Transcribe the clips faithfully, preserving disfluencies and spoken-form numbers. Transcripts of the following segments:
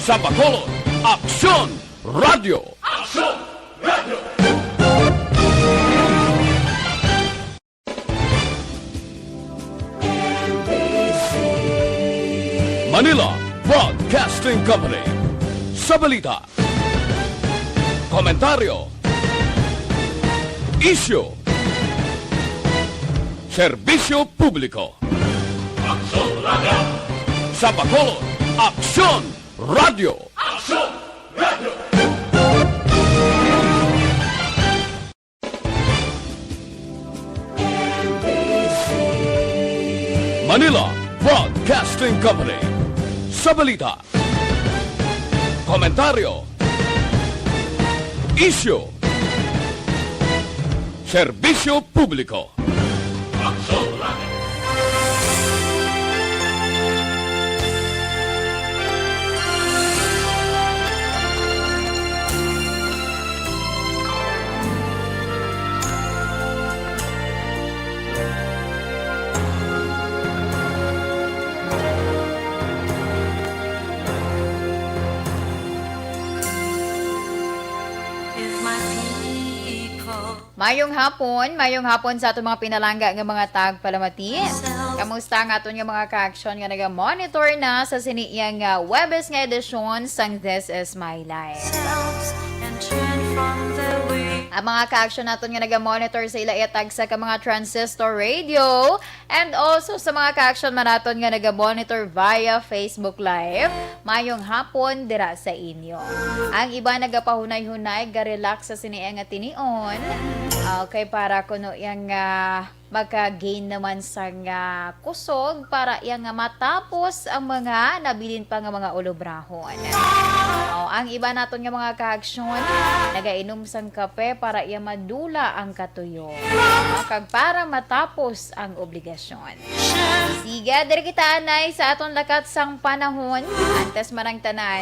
Sa Bacolod, Aksyon Radio. Aksyon Radio. Manila Broadcasting Company. Sa balita, komentaryo, isyu, serbisyo publiko. Aksyon Radio. Sa Bacolod, Aksyon Radio. Aksyon Radio. Manila Broadcasting Company. Sa balita, komentaryo, isyu, serbisyo publiko. Mayong hapon, mayong hapon sa aton mga pinalangga nga mga tagpalamati. Kamusta ang aton nga mga ka-aksyon nga naga-monitor na sa sini iyang, ah, Huwebes nga edisyon sang This Is My Life? Ang mga ka-aksyon naton nga naga-monitor sa ila iya tagsa ka mga transistor radio, and also sa mga ka-aksyon man naton nga naga-monitor via Facebook Live, mayong hapon dira sa inyo. Ang iba nagapahunay-hunay, ga-relax sa sini nga tinion. Okay, para kuno yang, ah, maka-gain naman sang, ah, kusog para iya nga matapos ang mga nabilin pa nga mga ulobrahon. O, ang iba naton nga mga ka-aksyon, nagainom sang kape para iya madula ang katuyo, kag para matapos ang obligasyon. Sige, diri kita anay sa aton lakat sang panahon. Antes man ang tanan,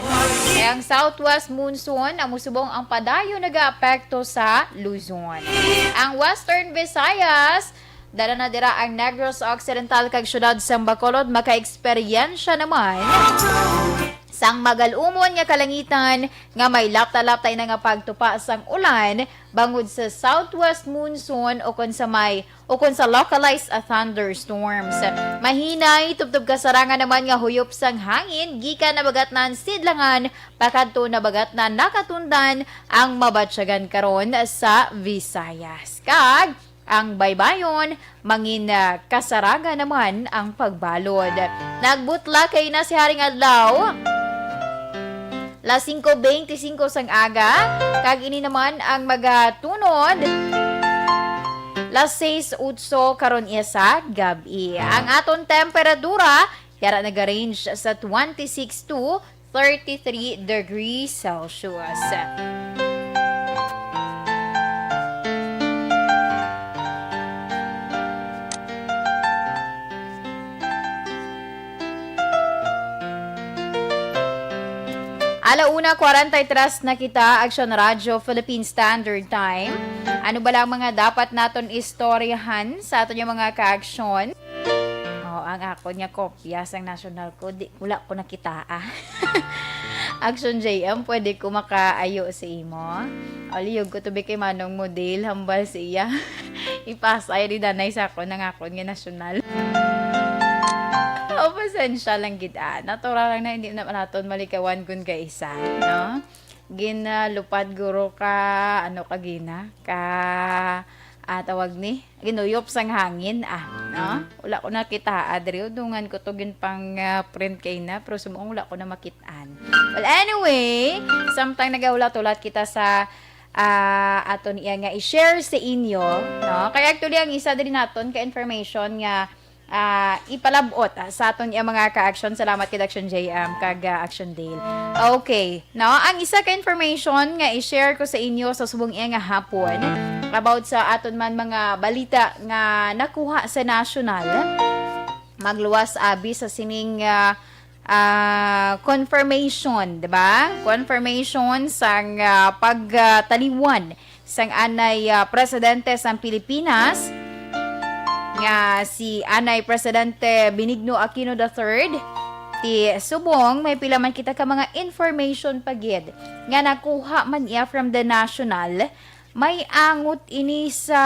kay ang southwest monsoon amo subong ang padayon nagaapekto sa Luzon. Ang Western Visayas, dala na dira ang Negros Occidental kag siyudad sang Bacolod, makaeksperyensya naman sang magalumon nga kalangitan nga may lapta-laptay na nga pagtupa sang ulan bangod sa southwest monsoon o kon sa may, o kon sa localized, ah, thunderstorms. Mahinay, tubtob kasarangan naman nga huyop sang hangin gikan nabagatnan sidlangan pakadto nabagatnan nakatundan ang mabatyagan karon sa Visayas. Kag ang baybayon, mangin, ah, kasaragan naman ang pagbalod. Nagbutla kay na si Haring Adlaw. Las singko beinti singko sang aga, kag ini naman ang magatunod las sais utso karon iya sa gab-i. Ang aton temperatura, yara nag-range sa twenty-six to thirty-three degrees Celsius. Ala una kwarenta y tres na kita, Aksyon Radyo Philippine Standard Time. Ano bala ang mga dapat naton istoryahan sa aton nga mga kaaksyon? Oh, ang akon nga kopya sang nasyonal ko, di, wala ko nakitaa. Action J M, pwede ko makaayo sa imo? Aliyog ko to bi kay Manong Model, hambal siya. Ipasay di danay sa akon ang akon nga nasyonal. Oh, pasensya lang gid, ah. Natural lang na hindi naman naton malikawan kun kaisa, no? Ginalupad guro ka, ano ka gina? Ka, ah, tawag ni? Ginuyop sang hangin, ah, no? Wala ko nakita, ah, diri. Udungan ko to gin pang, ah, print kay na, pero sumuong wala ko na makit-an. Well, anyway, samtang nagahulat-hulat kita sa, ah, aton iya nga i-share sa inyo, no? Kay actually, ang isa diri naton ka information nga, ah, ipalabot, ah, sa aton iya mga ka-action. Salamat kay Action J M kag, ah, Action Dale. Okay, no? Ang isa ka information nga i-share ko sa inyo sa subong iya nga hapon about sa aton man mga balita nga nakuha sa national, magluwas abi sa sining, ah, ah, confirmation, di ba? Confirmation sang, ah, pagtaliwan sang anay, ah, presidente sang Pilipinas, nga si anay Presidente Benigno Aquino the third. Ti subong may pila man kita ka mga information pa gid nga nakuha man iya from the national, may angot ini sa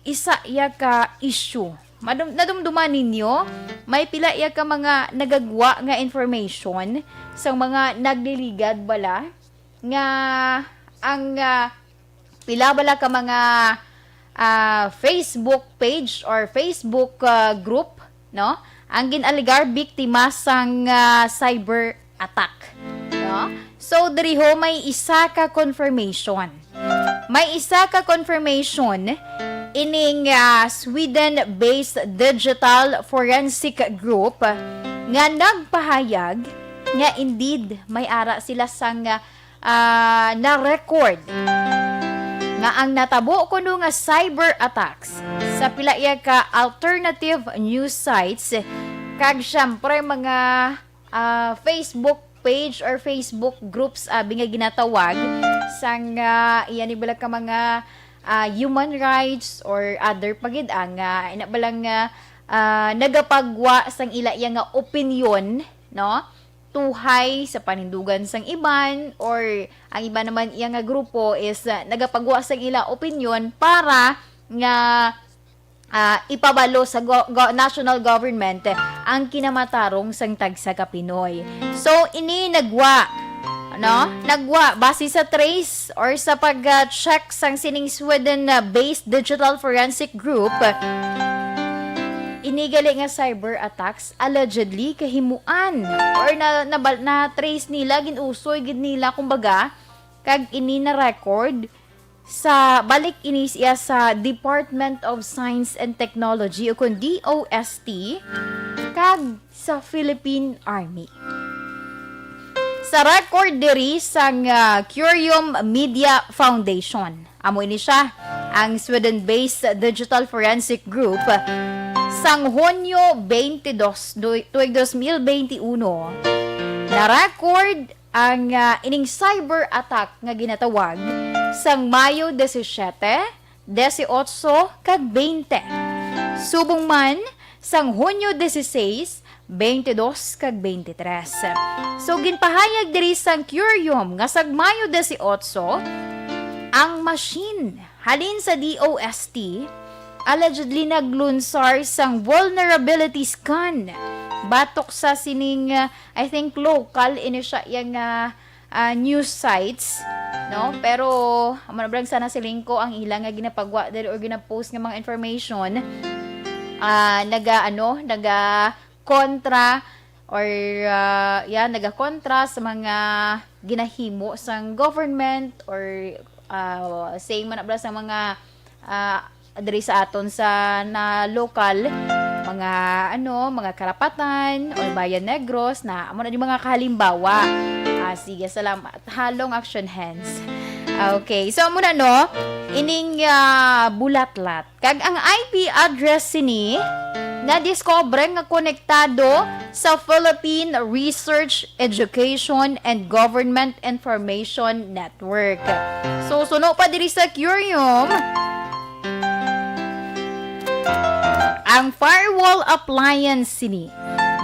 isa iya ka issue. Madum-, nadumduman ninyo, may pila iya ka mga nagagwa nga information sa mga nagliligad bala nga ang, ah, pila bala ka mga, ah, Facebook page or Facebook, ah, group, no? Ang gin-alegar biktima sang, ah, cyber attack, no? So, diri ho may isa ka confirmation. May isa ka confirmation ining, ah, Sweden-based digital forensic group nga nagpahayag nga indeed may ara sila sang, ah, ah, na-record nga ang natabo kuno nga cyber attacks sa pila iya ka alternative news sites, kag syempre mga, ah, Facebook page or Facebook groups abi nga ginatawag sang, ah, iya ni bala ka mga, ah, human rights or other pa gid ang, ah, ina bala nga, ah, nagapagwa sang ila iya nga opinyon, no? Tuhay sa panindugan sang iban, or ang iba naman iya nga grupo is, ah, nagapagwa sang ila opinyon para nga, ah, ipabalo sa go-, go-, national government ang kinamatarong sang tagsa ka Pinoy. So, ini nagwa, no? Nagwa base sa trace or sa pag, ah, check sang sining Sweden, ah, based digital forensic group. Ini gali nga cyber attacks allegedly kahimuan or na, na, na-trace nila, gin-usoy gid nila, kumbaga, kag ini na-record sa, balik ini siya sa Department of Science and Technology o kon D O S T kag sa Philippine Army. Sa record diri sang, ah, Curium Media Foundation, amo ini siya, ang Sweden-based digital forensic group, sang Hunyo twenty-two, du-, tuig dos mil benti uno, na-record ang, ah, ining cyber attack nga ginatawag sang Mayo disisiete, disiotso, kag bente. Subong man sang Hunyo dieciséis, twenty-dos, kag twenty-tres. So, ginpahayag diri sang Curium nga sang Mayo disiotso, ang machine halin sa D O S T allegedly naglunsar sang vulnerability scan batok sa sining, ah, I think, local ini siya yang, ah, ah, news sites, no? Pero amo na lang sana siling ko ang ila nga ginapagwa diri or ginapost nga mga information, ah, naga, ano, naga kontra or, ah, yeah, nagakontra sa mga ginahimo sang government or, ah, same man na bala sa mga, ah, diri sa aton sa na lokal, mga, ano, mga karapatan or Bayan Negros na amo na yung mga kahalimbawa. Ah, sige, salamat. Halong action hands. Okay, so amo na, no, ining, ah, bulatlat. Kag ang I P address sini nadiskubre nga konektado sa Philippine Research, Education, and Government Information Network. So, suno pa diri sa Curium, ang firewall appliance sini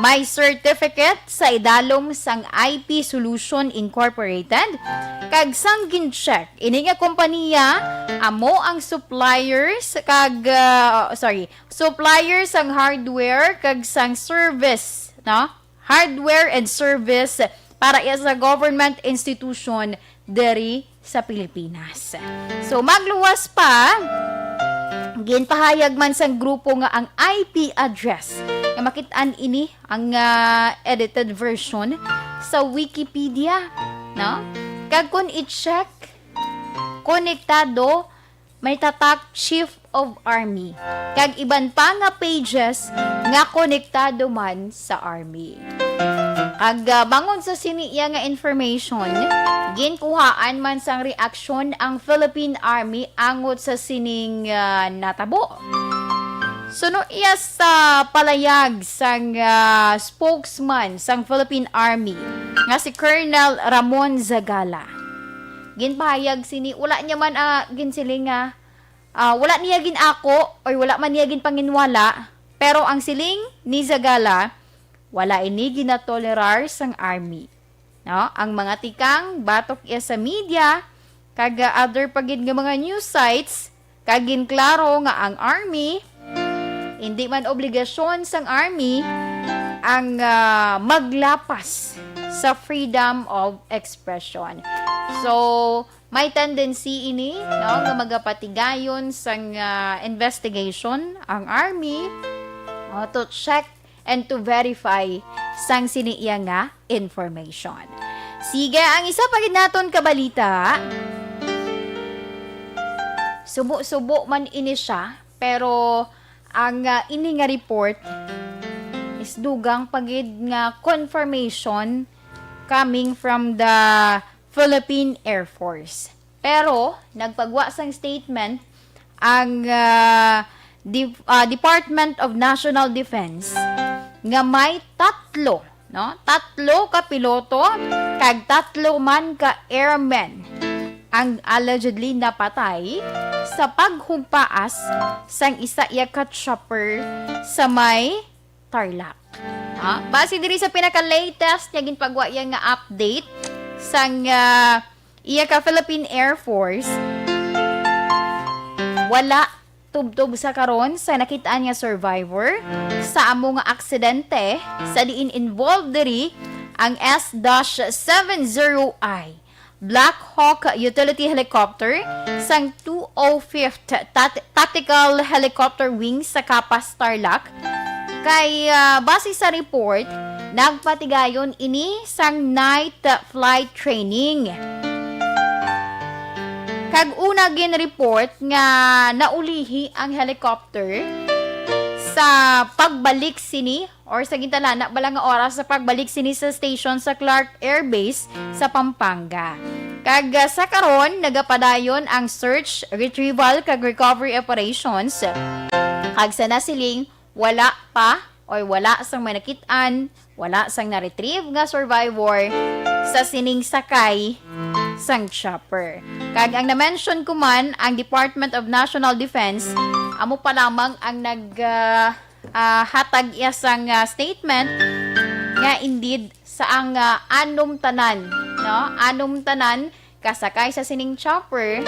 may certificate sa idalom sang I P Solution Incorporated, kag sang gin-check ini nga kompanya amo ang suppliers kag, ah, sorry, supplier sang hardware kag sang service, no? Hardware and service para iya sa government institution diri sa Pilipinas. So, magluwas pa, ginpahayag man sang grupo nga ang I P address nga makit-an ini ang, ah, edited version sa Wikipedia, no? Kag kung i-check, konektado may tatak Chief of Army, kag iban pa nga pages nga konektado man sa Army. Kag, ah, bangod sa sini iya nga information, ginkuhaan man sang reaksyon ang Philippine Army angot sa sining, ah, natabo. Suno iya sa palayag sang, ah, spokesman sang Philippine Army nga si Colonel Ramon Zagala, ginpahayag sini, wala niya man, ah, ginsiling nga, ah, wala niya gin-ako or wala man niya ginpanginwala, pero ang siling ni Zagala, Wala ini ginatolerar sang army. No? Ang mga tikang batok iya sa media kag, ah, other pa gid nga mga news sites, kag ginklaro nga ang army, hindi man obligasyon sang army ang, ah, maglapas sa freedom of expression. So, may tendency ini, no, nga magapatigayon sang, ah, investigation ang army, oh, to check and to verify sang sini iya nga information. Sige, ang isa pa gid naton ka balita. Subo-subo man ini siya, pero ang, ah, ini nga report is dugang pa gid nga confirmation coming from the Philippine Air Force. Pero nagpagwa sang statement ang, ah, Def-, ah, Department of National Defense nga may tatlo, no? Tatlo ka piloto kag tatlo man ka airmen ang allegedly napatay sa paghugpaas sang isa iya ka chopper sa may Tarlac. Ha? Base diri sa pinaka-latest nga ginpagwa iya nga update sang, ah, iya ka Philippine Air Force, wala tubtob sa karon sa nakit-an nga survivor sa amo nga aksidente, sa diin involved diri ang S dash seven zero I Black Hawk utility helicopter sang two oh fifth Tat-, Tactical Helicopter Wing sa Capas, Tarlac. Kay, ah, base sa report, nagpatigayon ini sang night flight training. Kag una gin-report nga naulihi ang helicopter sa pagbalik sini or sa gintalana bala nga oras sa pagbalik sini sa station sa Clark Air Base sa Pampanga. Kag, ah, sa karon, nagapadayon ang search, retrieval, kag recovery operations. Kag sa nasiling, wala pa or wala sang may nakit-an, wala sang na-retrieve nga survivor sa sining sakay sang chopper. Kag ang na-mention ko man, ang Department of National Defense, amo pa lamang ang nag, ah, ah, hatag iya sang, ah, statement nga indeed sa ang, ah, anom tanan, no? Anom tanan kasakay sa sining chopper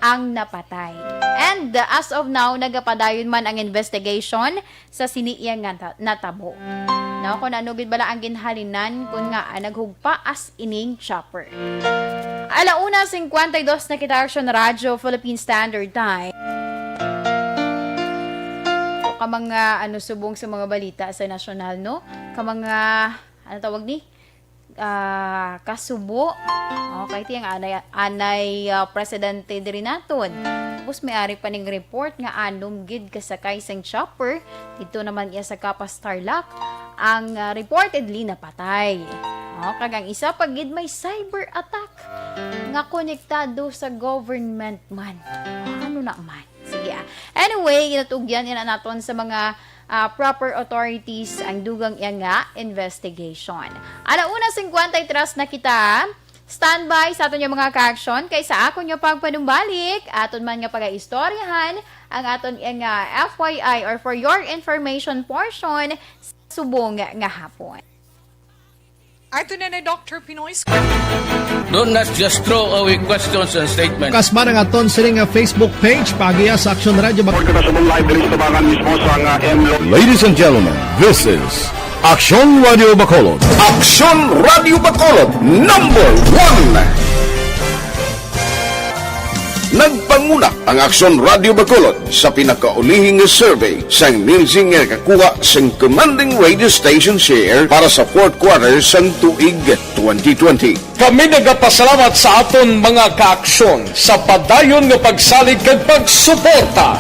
ang napatay. And, uh, as of now, nagapadayon man ang investigation sa sini iya nga ta-, natabo. No, kung ano gid bala ang ginhalinan, kung nga, ah, naghugpaas ining chopper. Alauna cincuenta y dos na kita, Action Radio Philippine Standard Time. Ka mga, ano, subong sa mga balita sa nasyonal, no? Ka mga, ano tawag ni? Ah, kasubo. Okay, ti ang anay, anay, ah, presidente diri naton. Tapos may ari pa ning report nga anom gid kasakay sang chopper dito naman iya sa Capas, Tarlac ang, ah, reportedly napatay. Oh, kag ang isa pa gid may cyber attack nga konektado sa government man. Ano na man? Sige, ah. Anyway, ginatugyan ina naton sa mga, ah, proper authorities ang dugang iya nga investigation. Alauna cincuenta y tres na kita. Standby sa aton nga mga ka-aksyon kay sa akon nga pagpanumbalik, aton man nga pagaistoryahan ang aton nga F Y I or for your information portion sa subong nga hapon. Ato na na, Doctor Pinoy. Don't not just throw away questions and statements. Kasman ang aton sini nga Facebook page, pagiya sa Action Radio Bac- Report na subong live diri sa tubangan mismo sa nga M Lo- Ladies and gentlemen, this is Action Radio Bacolod. Action Radio Bacolod, number one. Nagpanguna ang Action Radio Bacolod sa pinakaulihi nga survey sang Nielsen nga nakakuha sang commanding radio station share para sa fourth quarter sang tuig twenty twenty. Kami nagapasalamat sa aton mga kaaksyon sa padayon nga pagsalig kag pagsuporta.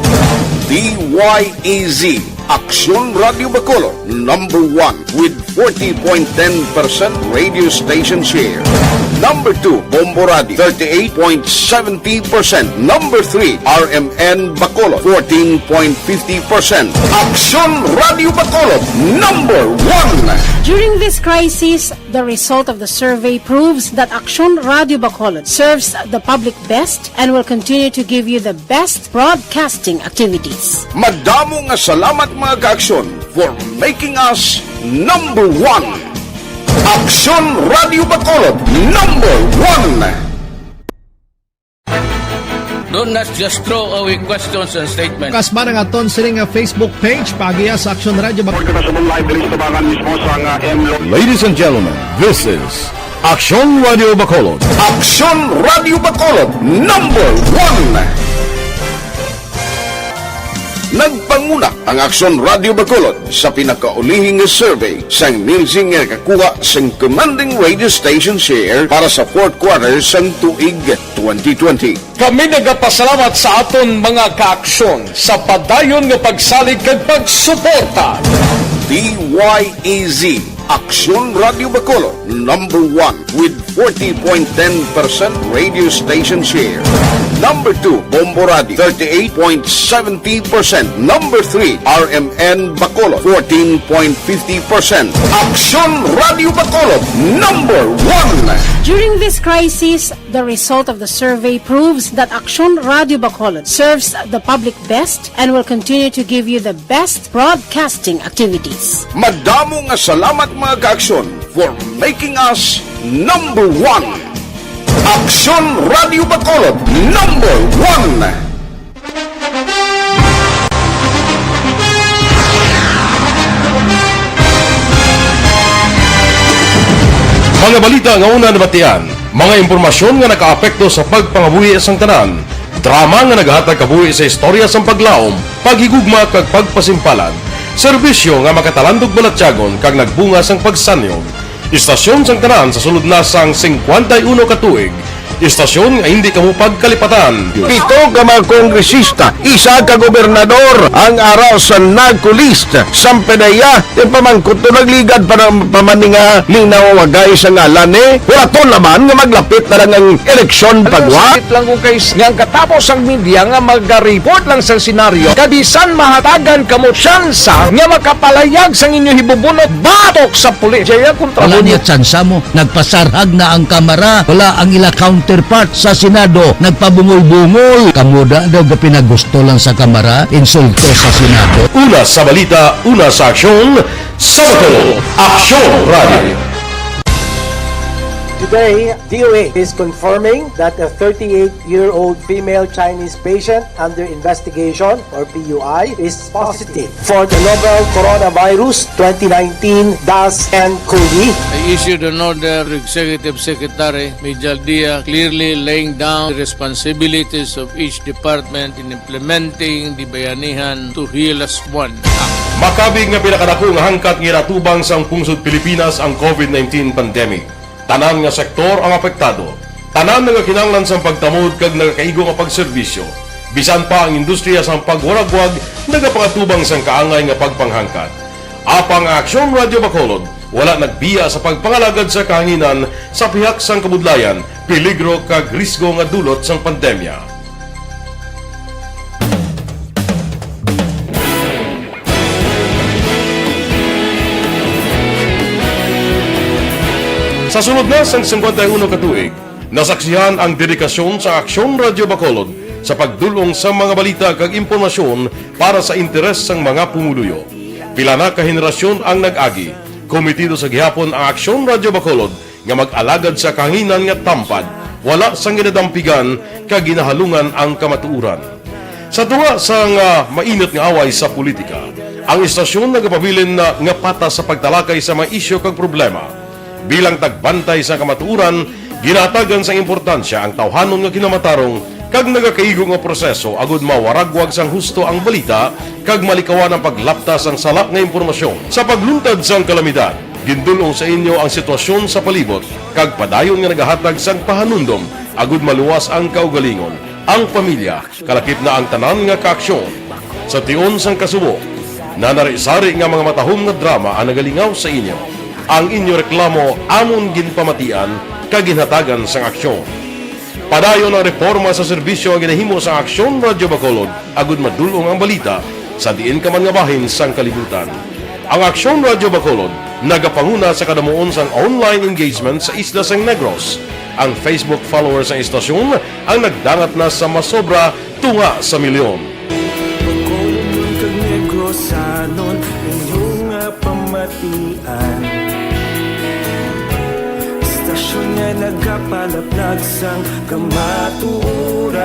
D Y E Z, Aksyon Radio Bacolod, number one with forty point ten percent radio station share. Number two, Bombo Radio, thirty-eight point seventy percent. Number three, R M N Bacolod, fourteen point fifty percent. Aksyon Radio Bacolod, number one. During this crisis, the result of the survey proves that Aksyon Radio Bacolod serves the public best and will continue to give you the best broadcasting activities. Madamo nga salamat, mga ka-Aksyon, for making us number one. Aksyon Radio Bacolod, number one. Do not just throw away questions and statements. Kasba ang aton sini nga Facebook page, paagiha sa Aksyon Radio Bacolod. Kita sa live diri sa tabangan mismo sa nga M Lo- Ladies and gentlemen, this is Aksyon Radio Bacolod. Aksyon Radio Bacolod, number one. Nagpanguna ang Aksyon Radio Bacolod sa pinakaulihing nga survey sang Nielsen nga nakakuha sang commanding radio station share para sa fourth quarter sang tuig twenty twenty. Kami nagapasalamat sa aton mga kaaksyon sa padayon nga pagsalig kag pagsuporta. D Y E Z, Aksyon Radio Bacolod, number one with forty point ten percent radio station share. Number two, Bombo Radio, thirty-eight point seventy percent. Number three, R M N Bacolod, fourteen point fifty percent. Aksyon Radio Bacolod, number one. During this crisis, the result of the survey proves that Aksyon Radio Bacolod serves the public best and will continue to give you the best broadcasting activities. Madamo nga salamat, mga kaaksyon, for making us number one. Aksyon Radio Bacolod, number one. Mga balita nga una nabatian, mga impormasyon nga nakaapekto sa pagpangabuhi sang tanan, drama nga nagahatag kabuhi sa istorya sang paglaom, paghigugma kag pagpasimpalan, serbisyo nga makatalandog balatyagon kag nagbunga sang pagsanyog. Istasyon sang tanan sa sulod na sang singkwenta y uno ka tuig. Istasyon nga hindi kamo pagkalipatan. Pito ka mga kongresista, isa ka gobernador ang ara sa NAGCO list. Sampe na iya, ti pamangkot to nagligad pa ng pamaninga, linaw wagay sa ngalan ni. Wala to naman nga maglapit na lang ang eleksyon pagwa. Sakit lang kung kay nga ang katapos ang media nga magareport lang sa senaryo, kabisan mahatagan kamo tsansa nga makapalayag sang inyo hibubunot batok sa pulis. Jaya kontra Wala mo niya tsansa mo. Nagpasarhag na ang Kamara. Wala ang ila counterpart sa Senado. Nagpabungol-bungol. Kamo da daw gapinagusto lang sa Kamara, insulto sa Senado. Una sa balita, una sa aksyon, sa Bacolod, Aksyon Radio. Today, D O A is confirming that a thirty-eight-year-old female Chinese patient under investigation, or P U I, is positive for the novel coronavirus twenty nineteen dash N cov. I issued an order to Executive Secretary Mijal Dia, clearly laying down the responsibilities of each department in implementing the Bayanihan to Heal As One Act. Makabig nga pinakadako nga hangkat nga ginatubang sang pungsod Pilipinas ang covid nineteen pandemic. Tanan nga sektor ang apektado. Tanan nagakinahanglan sang pagtamod kag nagakaigo nga pagserbisyo. Bisan pa ang industriya sang pagwaragwag nagapangatubang sang kaangay nga pagpanghangkat. Apang ang Aksyon Radio Bacolod wala nagbiya sa pagpangalagad sa kahanginan sa pihak sang kabudlayan, peligro kag risgo nga dulot sang pandemya. Sa sulod na sang singkwenta y uno ka tuig, nasaksihan ang dedikasyon sa Aksyon Radio Bacolod sa pagdul-ong sa mga balita kag impormasyon para sa interes sang mga pumuluyo. Pila na ka henerasyon ang nag-agi, kometido sa gihapon ang Aksyon Radio Bacolod nga mag-alagad sa kahanginan nga tampad, wala sang ginadampigan kag ginahalungan ang kamatuoran. Sa tunga sang, ah, mainit nga away sa politika, ang istasyon nagapabilin na nga patas sa pagtalakay sa mga isyu kag problema. Bilang tagbantay sa kamatuoran, ginahatagan sang importansya ang tawhanon nga kinamatarong kag nagakaigo nga proseso agud mawaragwag sang husto ang balita kag malikawan ang paglapta sang sala nga impormasyon. Sa pagluntad sang kalamidad, gindul-ong sa inyo ang sitwasyon sa palibot kag padayon nga nagahatag sang pahanumdom agud maluwas ang kaugalingon, ang pamilya, kalakip na ang tanan nga kaaksyon. Sa tion sang kasubo, nanari-sari nga mga matahom nga drama ang nagalingaw sa inyo. Ang inyo reklamo amon ginpamatian kag ginhatagan sang aksyon. Padayon ang reporma sa serbisyo nga ginahimo sa Aksyon Radyo Bacolod agud madul-ong ang balita sa diin ka man nga bahin sang kalibutan. Ang Aksyon Radyo Bacolod Nagapanguna sa kadamuon sang online engagement sa isla sang Negros. Ang Facebook followers sang istasyon ang nagdangat na sa masobra tunga sa milyon. Bacolod kag Negrosanon, inyo nga pamatian. Istasyon nga nagapalaplag sang kamatuoran.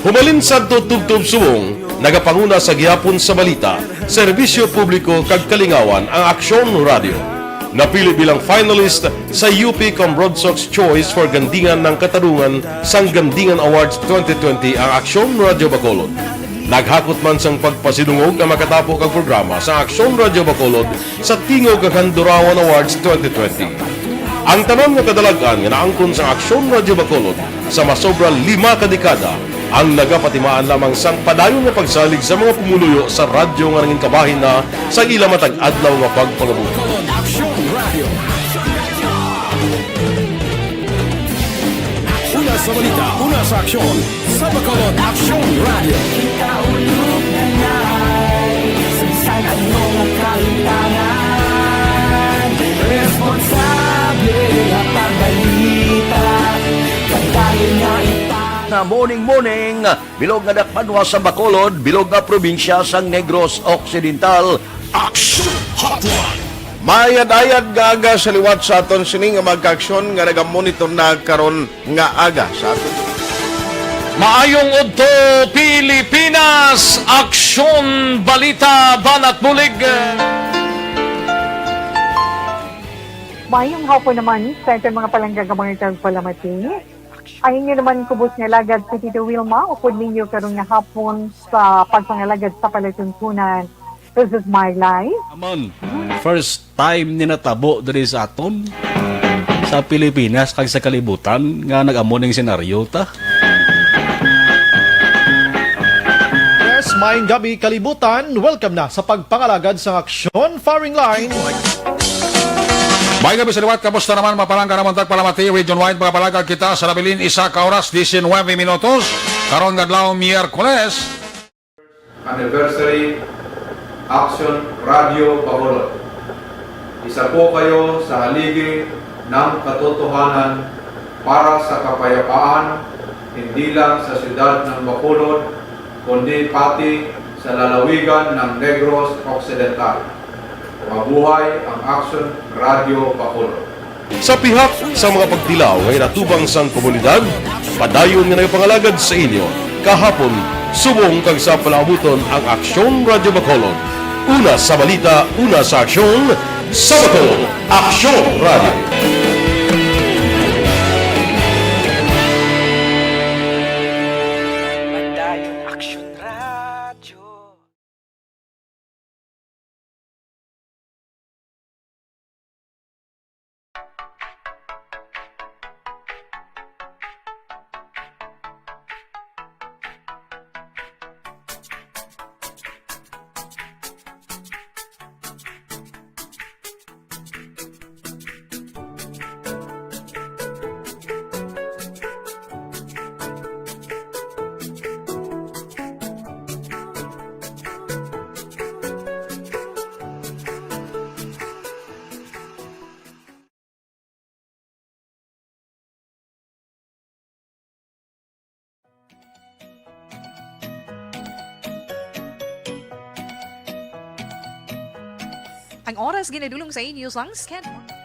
Humalin sadto tubtob subong, nagapanguna sa gihapon sa balita, serbisyo publiko kag kalingawan ang Aksyon Radio. Napili bilang finalist sa U P Cambrodsoc's Choice for Gandingan ng Katarungan sang Gandingan Awards twenty twenty ang Aksyon Radio Bacolod. Naghakot man sang pagpasidungog ang makatapo kag programa sa Aksyon Radio Bacolod sa Tingog kag Handurawan Awards twenty twenty. Ang tanan nga kadalag-an nga naangkon sang Aksyon Radio Bacolod sa masobra lima ka dekada ang nagapatimaan lamang sang padayon nga pagsalig sa mga pumuluyo sa radyo nga nangin kabahin na sa ila matag adlaw nga pagpangabuhi. Una sa balita, una sa aksyon, sa Bacolod Aksyon Radio. Kita ulog na nai, sa bisan ano nga kahitangan, responsable nga pagbalita, pagdayon nga ita. Na morning, morning, bilog nga dakpanwa sa Bacolod, bilog nga probinsya sang Negros Occidental. Action Hotline. Mayad-ayad nga aga sa liwat sa aton sini nga mga kaaksyon nga nagamonitor na karon nga aga sa aton. Maayong udto, Pilipinas! Aksyon, balita, banat bulig! Mayong hapon naman sa aton mga palangga nga mga tagpalamati. Ang inyo naman kubos nga alagad si Tito Wilma, upod ninyo karon nga hapon sa pagpangalagad sa palatuntunan. This is my life. Amon, first time ni natabo diri sa aton, sa Pilipinas kag sa kalibutan nga nag-amo ning senaryo ta. Yes, maayong gabi, kalibutan. Welcome na sa pagpangalagad sang Aksyon Firing Line. Maayong gabi sa liwat. Kamusta naman, mapalangga namon tagpalamati? Region wide, mga palangga, kita sa nabilin isa ka oras, diecinuebe minutos. Karon nga adlaw, Miyerkules. Anniversary Action Radio Bacolod. Isa po kayo sa haligi ng katotohanan para sa kapayapaan, hindi lang sa siyudad ng Bacolod, kundi pati sa lalawigan ng Negros Occidental. Mabuhay ang Action Radio Bacolod. Sa pihak sa mga pagtilaw nga inatubang sang komunidad, padayon nga nagapangalagad sa inyo kahapon, subong kag sa palaabuton ang Aksyon Radyo Bacolod. Una sa balita, una sa aksyon, sa Bacolod, Aksyon Radyo. Padayon Aksyon Radyo. Ang oras ginadulong sa inyo sang schedule.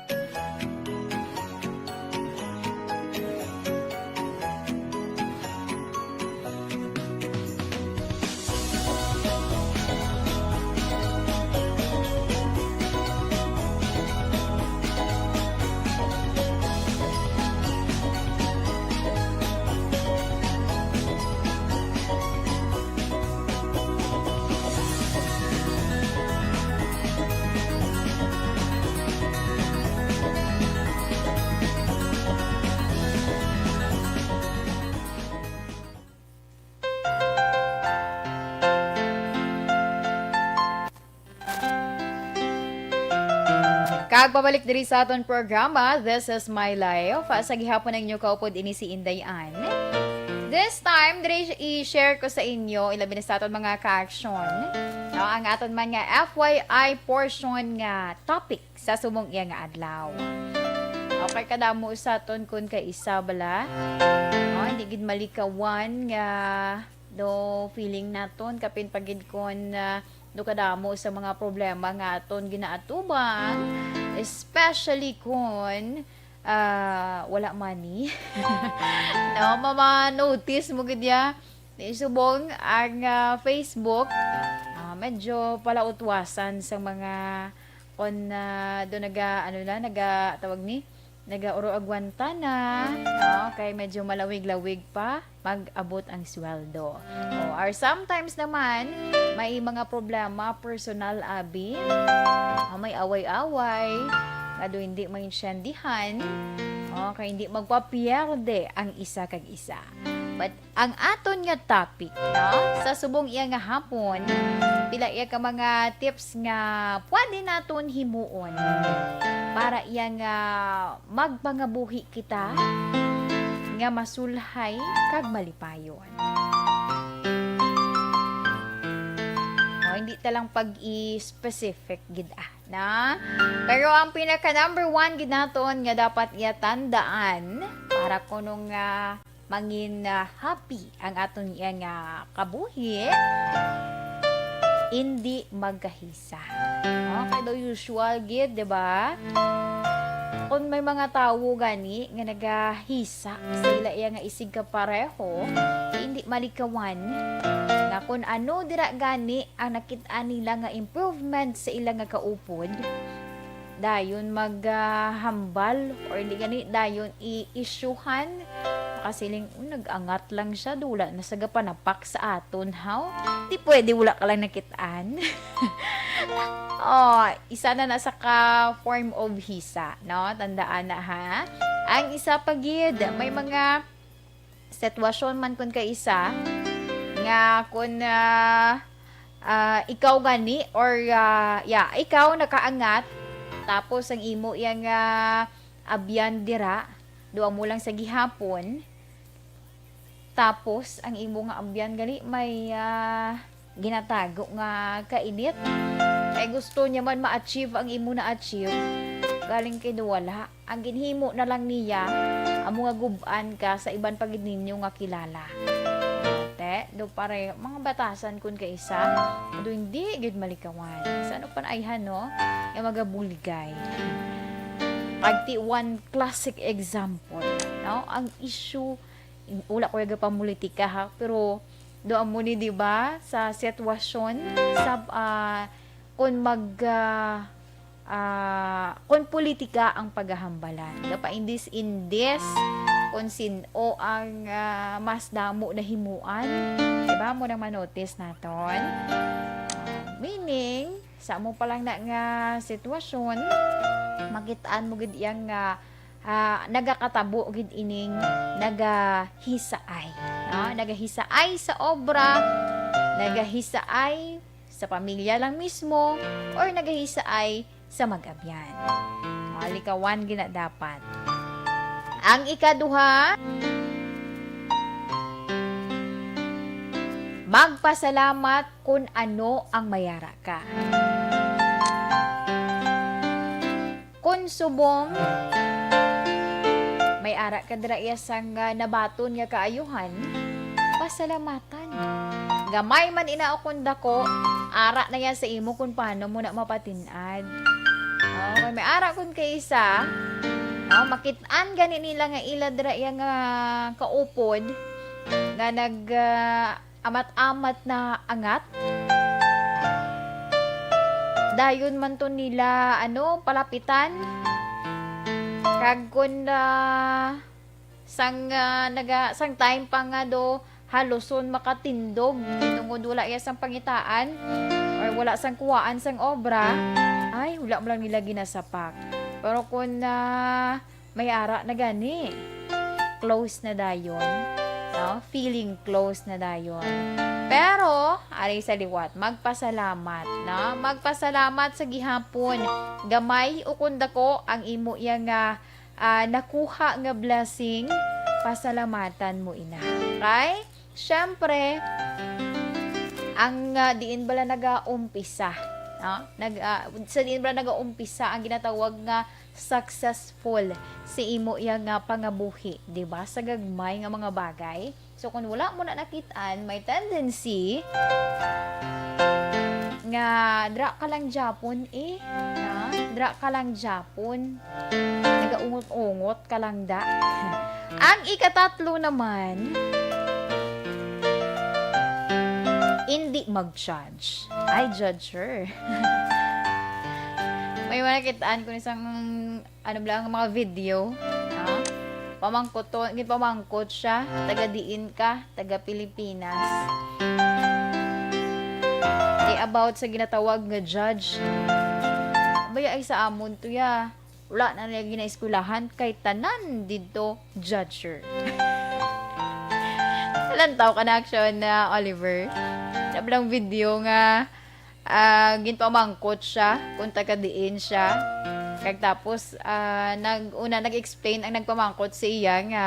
Kag pabalik diri sa aton programa, This is My Life. Sa gihapon ang inyo kaupod ini si Inday Ann. This time, diri i-share ko sa inyo, ilabi na sa aton mga ka-action, Ang aton man nga F Y I portion nga topic sa subong iya nga adlaw. Okay, kadamo sa aton kun kaisa bala. Oh, hindi gid malikawan nga do feeling naton kapin pa gid kun, ah, do kadamo sa mga problema nga aton ginaatubang, especially kun, ah, wala money. No, mama-notice mo gid ya. Di subong ang, ah, Facebook, ah, medyo palautwasan sa mga kon, ah, do naga, ano na, naga, tawag ni, naga-uro agwanta na, no? Kay medyo malawig-lawig pa mag-abot ang sweldo. O, or sometimes naman, may mga problema personal, abi. Ah, may away-away, nga do hindi maintindihan. O, kay hindi magpapierde ang isa kag isa. But ang aton nga topic, no? Sa subong iya nga hapon, pila iya ka mga tips nga pwede naton himuon para iya nga magpangabuhi kita nga masulhay kag malipayon. O, hindi ta lang pag-i-specific gid, ah, na. Pero ang pinaka number one gid naton nga dapat iya tandaan para kuno nga mangin, ah, happy ang aton iya nga kabuhi, indi magkahisa. No? Kay daw usual gid, di ba? Kung may mga tawo gani nga nagahisa sa ila iya nga isig kapareho, hindi malikawan nga kung ano dira gani ang nakit-an nila nga improvement sa ila nga kaupod, dayon mag, ah, hambal or hindi gani dayon i-isyuhan. Makasiling, "Oh, nag-angat lang siya, do wala na sa gapanapak sa aton, haw? Di pwede wala ka lang nakit-an." Oh, isa na na sa ka form of hisa, no? Tandaan na, ha? Ang isa pa gid, may mga sitwasyon man kun kaisa nga kun, ah, ah, ikaw gani or, ah, yeah, ikaw nakaangat, tapos ang imo yang, ah, abyan dira, duha mo lang sa gihapon, tapos ang imo nga abyan gali may, ah, ginatago nga kainit. Kay gusto niya man ma-achieve ang imo na-achieve, galing kay do wala. Ang ginhimo na lang niya, amo nga gub-an ka sa iban pa gid ninyo nga kilala. Te, do pare, mga batasan kun kaisa, do hindi gid malikawan. Sa ano panayhan, no? Nga magabuligay. Pagti one classic example, no? Ang issue, wala ko yung pamulitika, ha, pero do amo ni, di ba, sa sitwasyon, sa, ah, kung mag, ah, ah, kung politika ang paghahambalan. Gapaindis-indis kung sin-o ang, ah, mas damo na himuan. Di ba? Mo nang manotis naton. Meaning, sa mo pa lang na nga sitwasyon, makitaan mo gid yang nga, ah, nagakatabo gid ining nagahisaay. No? Nagahisaay sa obra, nagahisaay sa pamilya lang mismo, or nagahisaay sa mag-abyan. Malikawan gina dapat. Ang ikaduha, magpasalamat kun ano ang may ara ka. Kun subong may ara ka dira iya sang, ah, nabaton nga kaayuhan, pasalamatan. Gamay man ina o kun dako, ara na yan sa imo kung paano mo na mapatin-ad. Oh, may, may ara kun kaisa, oh, makit-an gani nila nga ila dira iya nga kaupod nga nag, ah, amat-amat na angat. Dayon man to nila, ano, palapitan. Kag kun, ah, sang, ah, naga-, sang time pa nga do, haluson makatindog, tungod wala iya sang pangitaan, or wala sang kuwaan sang obra, ay, wala mo lang nila ginasapak. Pero kun, ah, may ara na gani, close na dayon, no? Feeling close na dayon. Pero, ari sa liwat, magpasalamat, no? Magpasalamat sa gihapon. Gamay o kun dako ang imo iya nga, ah, nakuha nga blessing, pasalamatan mo ina. Kay, syempre, Ang, ah, diin bala nagaumpisa, no? Nag, ah, sa diin bala nagaumpisa ang ginatawag nga successful sa imo iya nga pangabuhi, di ba? Sa gagmay nga mga bagay. So, kung wala mo na nakit-an, may tendency nga dra ka lang japon eh. Ha? Dra ka lang japon. Nagaungot-ungot ka lang da. Ang ikatatlo naman, hindi mag-judge. I judge her. May mga nakitaan ko isang, ano lang, mga video, ha? Pamangkot to, ginpamangkot siya, taga diin ka, taga Pilipinas. Di about sa ginatawag nga judge. Baya ay sa amon to ya. Wala na nila ginaeskwelahan kay tanan didto judger. Nalantaw ka na action na Oliver. Nablang video nga, ah, ginpamangkot siya kung taga diin siya. Kag tapos, ah, nag-, una nag-explain ang nagpamangkot sa iya nga,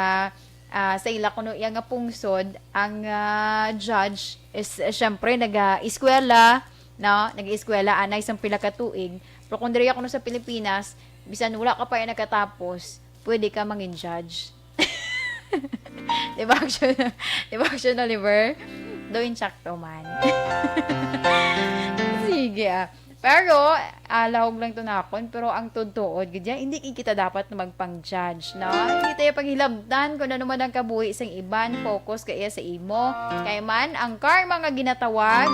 ah, sa ila kuno iya nga pungsod ang, ah, judge is, eh, syempre naga-eskwela, no? Nag-eskwela anay sang pila ka tuig. Pero kung diri kuno sa Pilipinas, bisan wala ka pa iya nakatapos, pwede ka mangin judge. Di ba, action? Di ba, action, Oliver? Do insakto man. Sige, ah. Pero, ah, lahog lang to nakon, pero ang totoo, gid yan, hindi kita dapat na magpang-judge, no? Hindi tayo paghilabtan kung ano man ang kabuhi sang iban, focus ka iya sa imo. Kay man, ang karma nga ginatawag,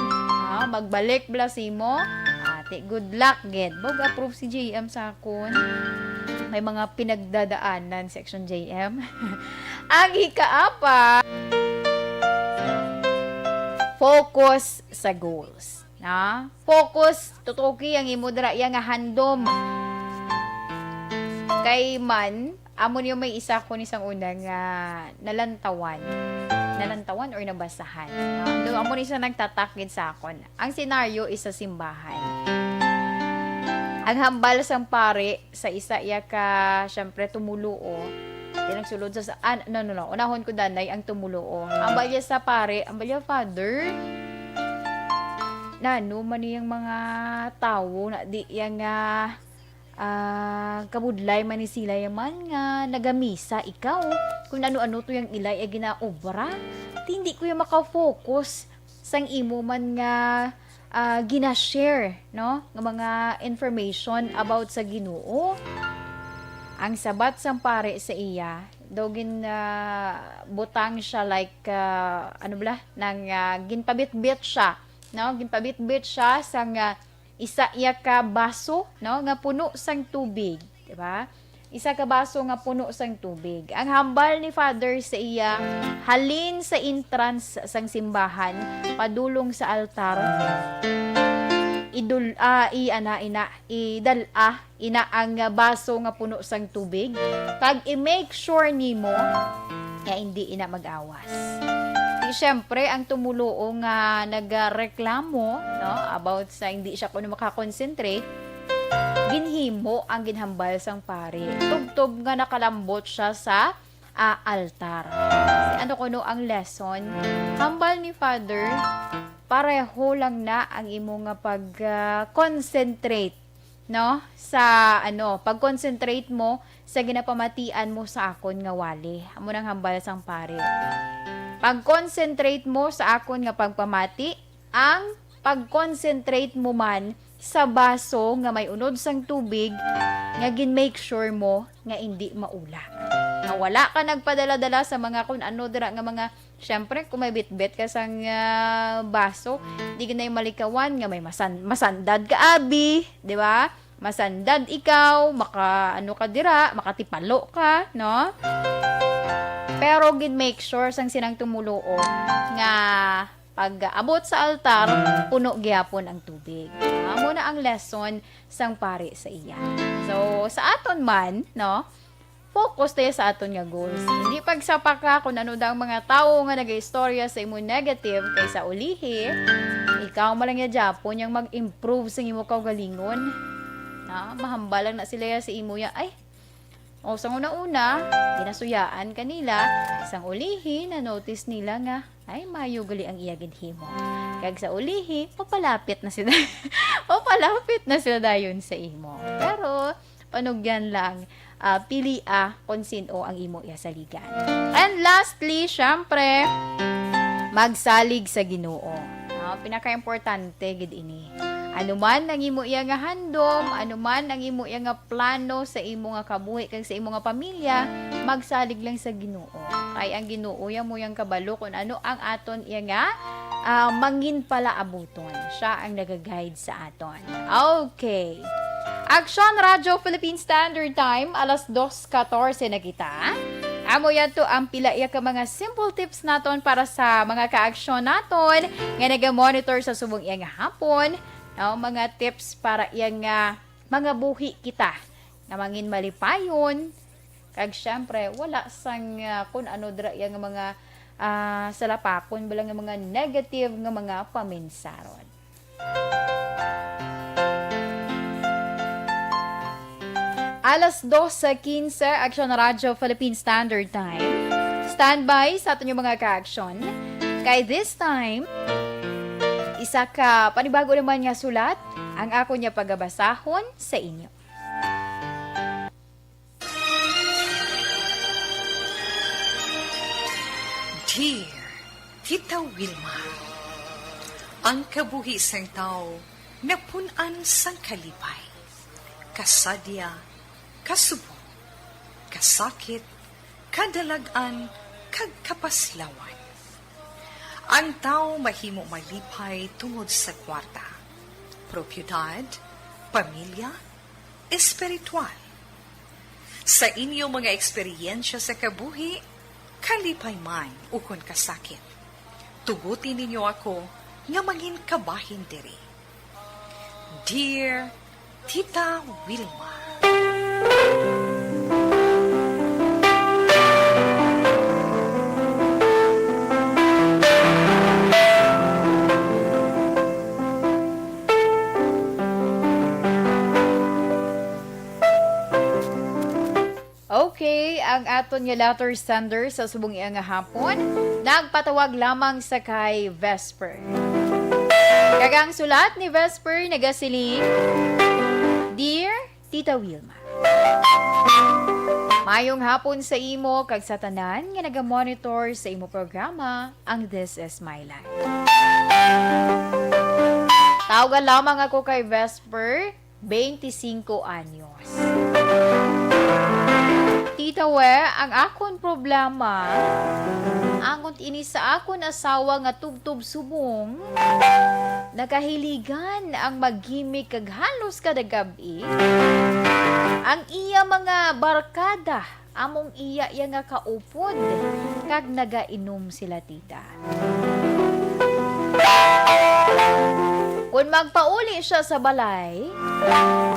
ah, magbalik bala sa imo. Ate, good luck, gid. Bog approve si J M sa akon. May mga pinagdadaanan, Section J M. Ang ikaapa, focus sa goals. Na? Focus, tutuki ang imo dira iya nga handom. Kay man, amo niyo may isa ko ni sang una nga nalantawan. Nalantawan or nabasahan. Na? Do, amo ni siya nagtatak gid sa akon. Ang senaryo is sa simbahan. Ang hambal sang pare sa isa iya ka, syempre, tumuluo. Di nagsulod sa, sa, ah, no, no, no. Unahon ko danay ang tumuluo. Ang balya sa pare, ang balya father. Nano man niyang mga tawo na di iya nga, ah, kabudlay man ni sila ya man nga nagamisa ikaw. Kung ano-ano to yang ilay ay ginaobra. Di, hindi ko yung makafocus sang imo man nga, ah, gina-share, no, nga mga information about sa Ginoo. Ang sabat sang pare sa iya, daw gin, ah, butang siya like, ah, ano bala, nang, ah, ginpabitbit siya, no? Ginpabitbit siya sang, ah, isa iya ka baso, no, nga puno sang tubig, di ba? Isa ka baso nga puno sang tubig. Ang hambal ni Father sa iya, halin sa entrance sang simbahan, padulong sa altar, idul-, ah, i-, ana, ina, idal-a, ina ang baso nga puno sang tubig, kag i-make sure nimo nga hindi ina mag-awas. Di, syempre, ang tumuluo nga nagreklamo, no, about sa hindi siya kuno makakonsentrate, ginhimo ang ginhambal sang pari. Tubtob nga nakalambot siya sa, ah, altar. Si ano kuno ang lesson? Hambal ni Father, pareho lang na ang imo nga pag, ah, concentrate, no? Sa, ano, pag-concentrate mo sa ginapamatian mo sa akon nga wali. Amo nang hambal sang pari. Pag-concentrate mo sa akon nga pagpamati, ang pag-concentrate mo man sa baso nga may unod sang tubig nga gin-make sure mo nga indi maula. Nga wala ka nagpadala-dala sa mga kun ano dira nga mga, syempre, kung may bitbit ka sang, ah, baso, di ka na malikawan nga may masan-, masandad ka, abi, di ba? Masandad ikaw, maka, ano ka dira, makatipalo ka, no? Pero gid make sure sang sinang tumuluo nga pag-abot sa altar, puno gyapon ang tubig. Amo na ang lesson sang pari sa iya. So, sa aton man, no, focus tayo sa aton nga goals. Hindi pagsapaka kung ano daw ang mga tawo nga nagaistorya sa imo negative, kay sa ulihi, ikaw man lang ya gyapon yang mag-improve sa imo kaugalingon. Na, mahambal lang na sila ya sa imo ya, ay, o, sang una-una, ginasuyaan ka nila, sang ulihi, na-notice nila nga, ay, mayo gali ang iya ginhimo. Kag sa ulihi, mapalapit na sila. Mapalapit na sila dayon sa imo. Pero, panugyan lang, ah, pilia kon sin-o ang imo iyasaligan. And lastly, syempre, magsalig sa Ginoo. Ah, pinakaimportante gid ini. Ano man ang imo iya nga handom, ano man ang imo iya nga plano sa imo nga kabuhi kag sa imo nga pamilya, magsalig lang sa Ginoo. Kay ang Ginoo iya mo yang kabalo kung ano ang aton iya nga, ah, mangin palaabuton. Siya ang nagaguide sa aton. Okay. Aksyon Radyo Philippine Standard Time, alas dos katorse na kita. Amo yan to ang pila iya ka mga simple tips naton para sa mga kaaksyon naton nga naga-monitor sa subong iya nga hapon. No, mga tips para iya nga mga buhi kita nga mangin malipayon. Kag syempre, wala sang, ah, kun ano dira iya nga mga, ah, salapakon, bala nga mga negative nga mga paminsaron. Alas dos sa quince, Action Radyo Philippine Standard Time. Standby sa aton yung mga ka-action. Kay this time, isa ka panibago naman nga sulat ang ako niya pagabasahon sa inyo. Dear Tita Wilma, ang kabuhi sang tawo napun-an sang kalipay, kasadya, kasubong, kasakit, kadalag-an, kag kapaslawan. Ang tawo mahimo malipay tungod sa kwarta, propiedad, pamilya, espiritual. Sa inyo mga eksperyensya sa kabuhi, kalipay man ukon kasakit, tuguti ninyo ako nga mangin kabahin diri. Dear Tita Wilma. Okay, ang aton nga letter sender sa subong iya nga hapon, nagpatawag lamang sa kay Vesper. Kag ang sulat ni Vesper nagasiling, "Dear Tita Wilma, mayong hapon sa imo kag sa tanan nga nagamonitor sa imo programa, ang This Is My Life." Tawagan lamang ako kay Vesper, twenty-cinco anyos. Tita We, ang akon problema, angot ini sa akon asawa nga tubtob subong, nagahiligan ang maggimik kag halos kada gab-i, ang iya mga barkada, among iya iya nga kaupod, kag nagainom sila, tita. Kon magpauli siya sa balay,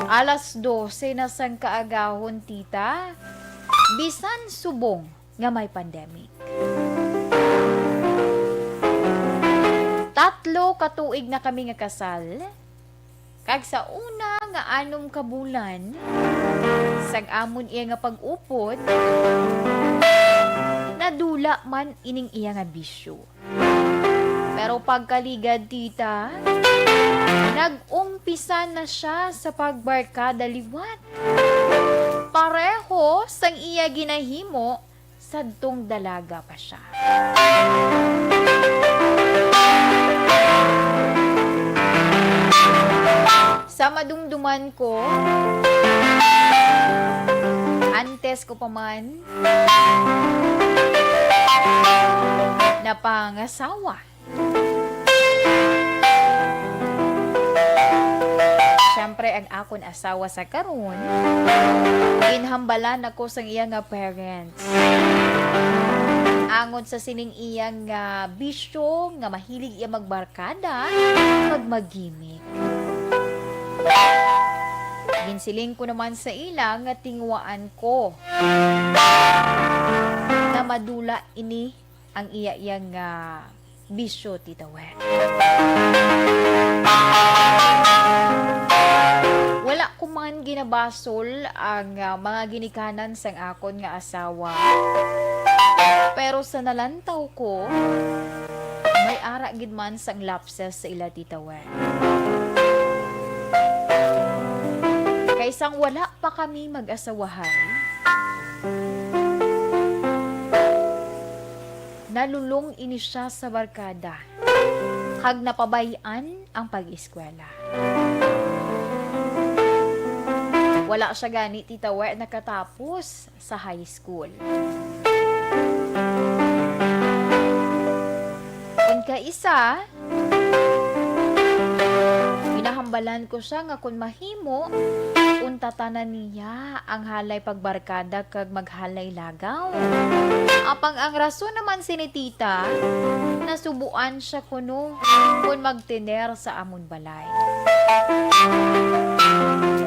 alas dose na sang kaagahon, tita, bisan subong nga may pandemic. Tatlo ka tuig na kami nga kasal, kag sa una nga anom ka bulan sang amon iya nga pag-upod, nadula man ining iya nga bisyo. Pero pagkaligad, tita, nag-umpisa na siya sa pagbarkada liwat. Pareho sang iya ginahimo sadtong dalaga pa siya. Sa madumduman ko, antes ko pa man napangasawa. Siyempre, ang akon asawa sa karon, ginhambalan ako sang iya nga parents. Angon sa sining iya nga bisyo nga mahilig iya magbarkada kag maggimik. Ginsiling ko naman sa ila nga tinguhaan ko na madula ini ang iya iya nga bisyo, Tita We. Wala ko man ginabasol ang, ah, mga ginikanan sang akon nga asawa, pero sa nalantaw ko, may Ara gid man sang lapses sa ila Tita Wen. Kay sang wala pa kami mag-asawahay, nalulong ini siya sa barkada, kag napabay-an ang pag-eskwela. Wala siya gani, Tita Wen, nakatapos sa high school. Kon kaisa, ginahambalan ko siya nga kon mahimo, untatanan niya ang halay pagbarkada kag maghalay lagaw. Apang ang rason naman sini tita, nasubuan siya kuno kon magtener sa amon balay.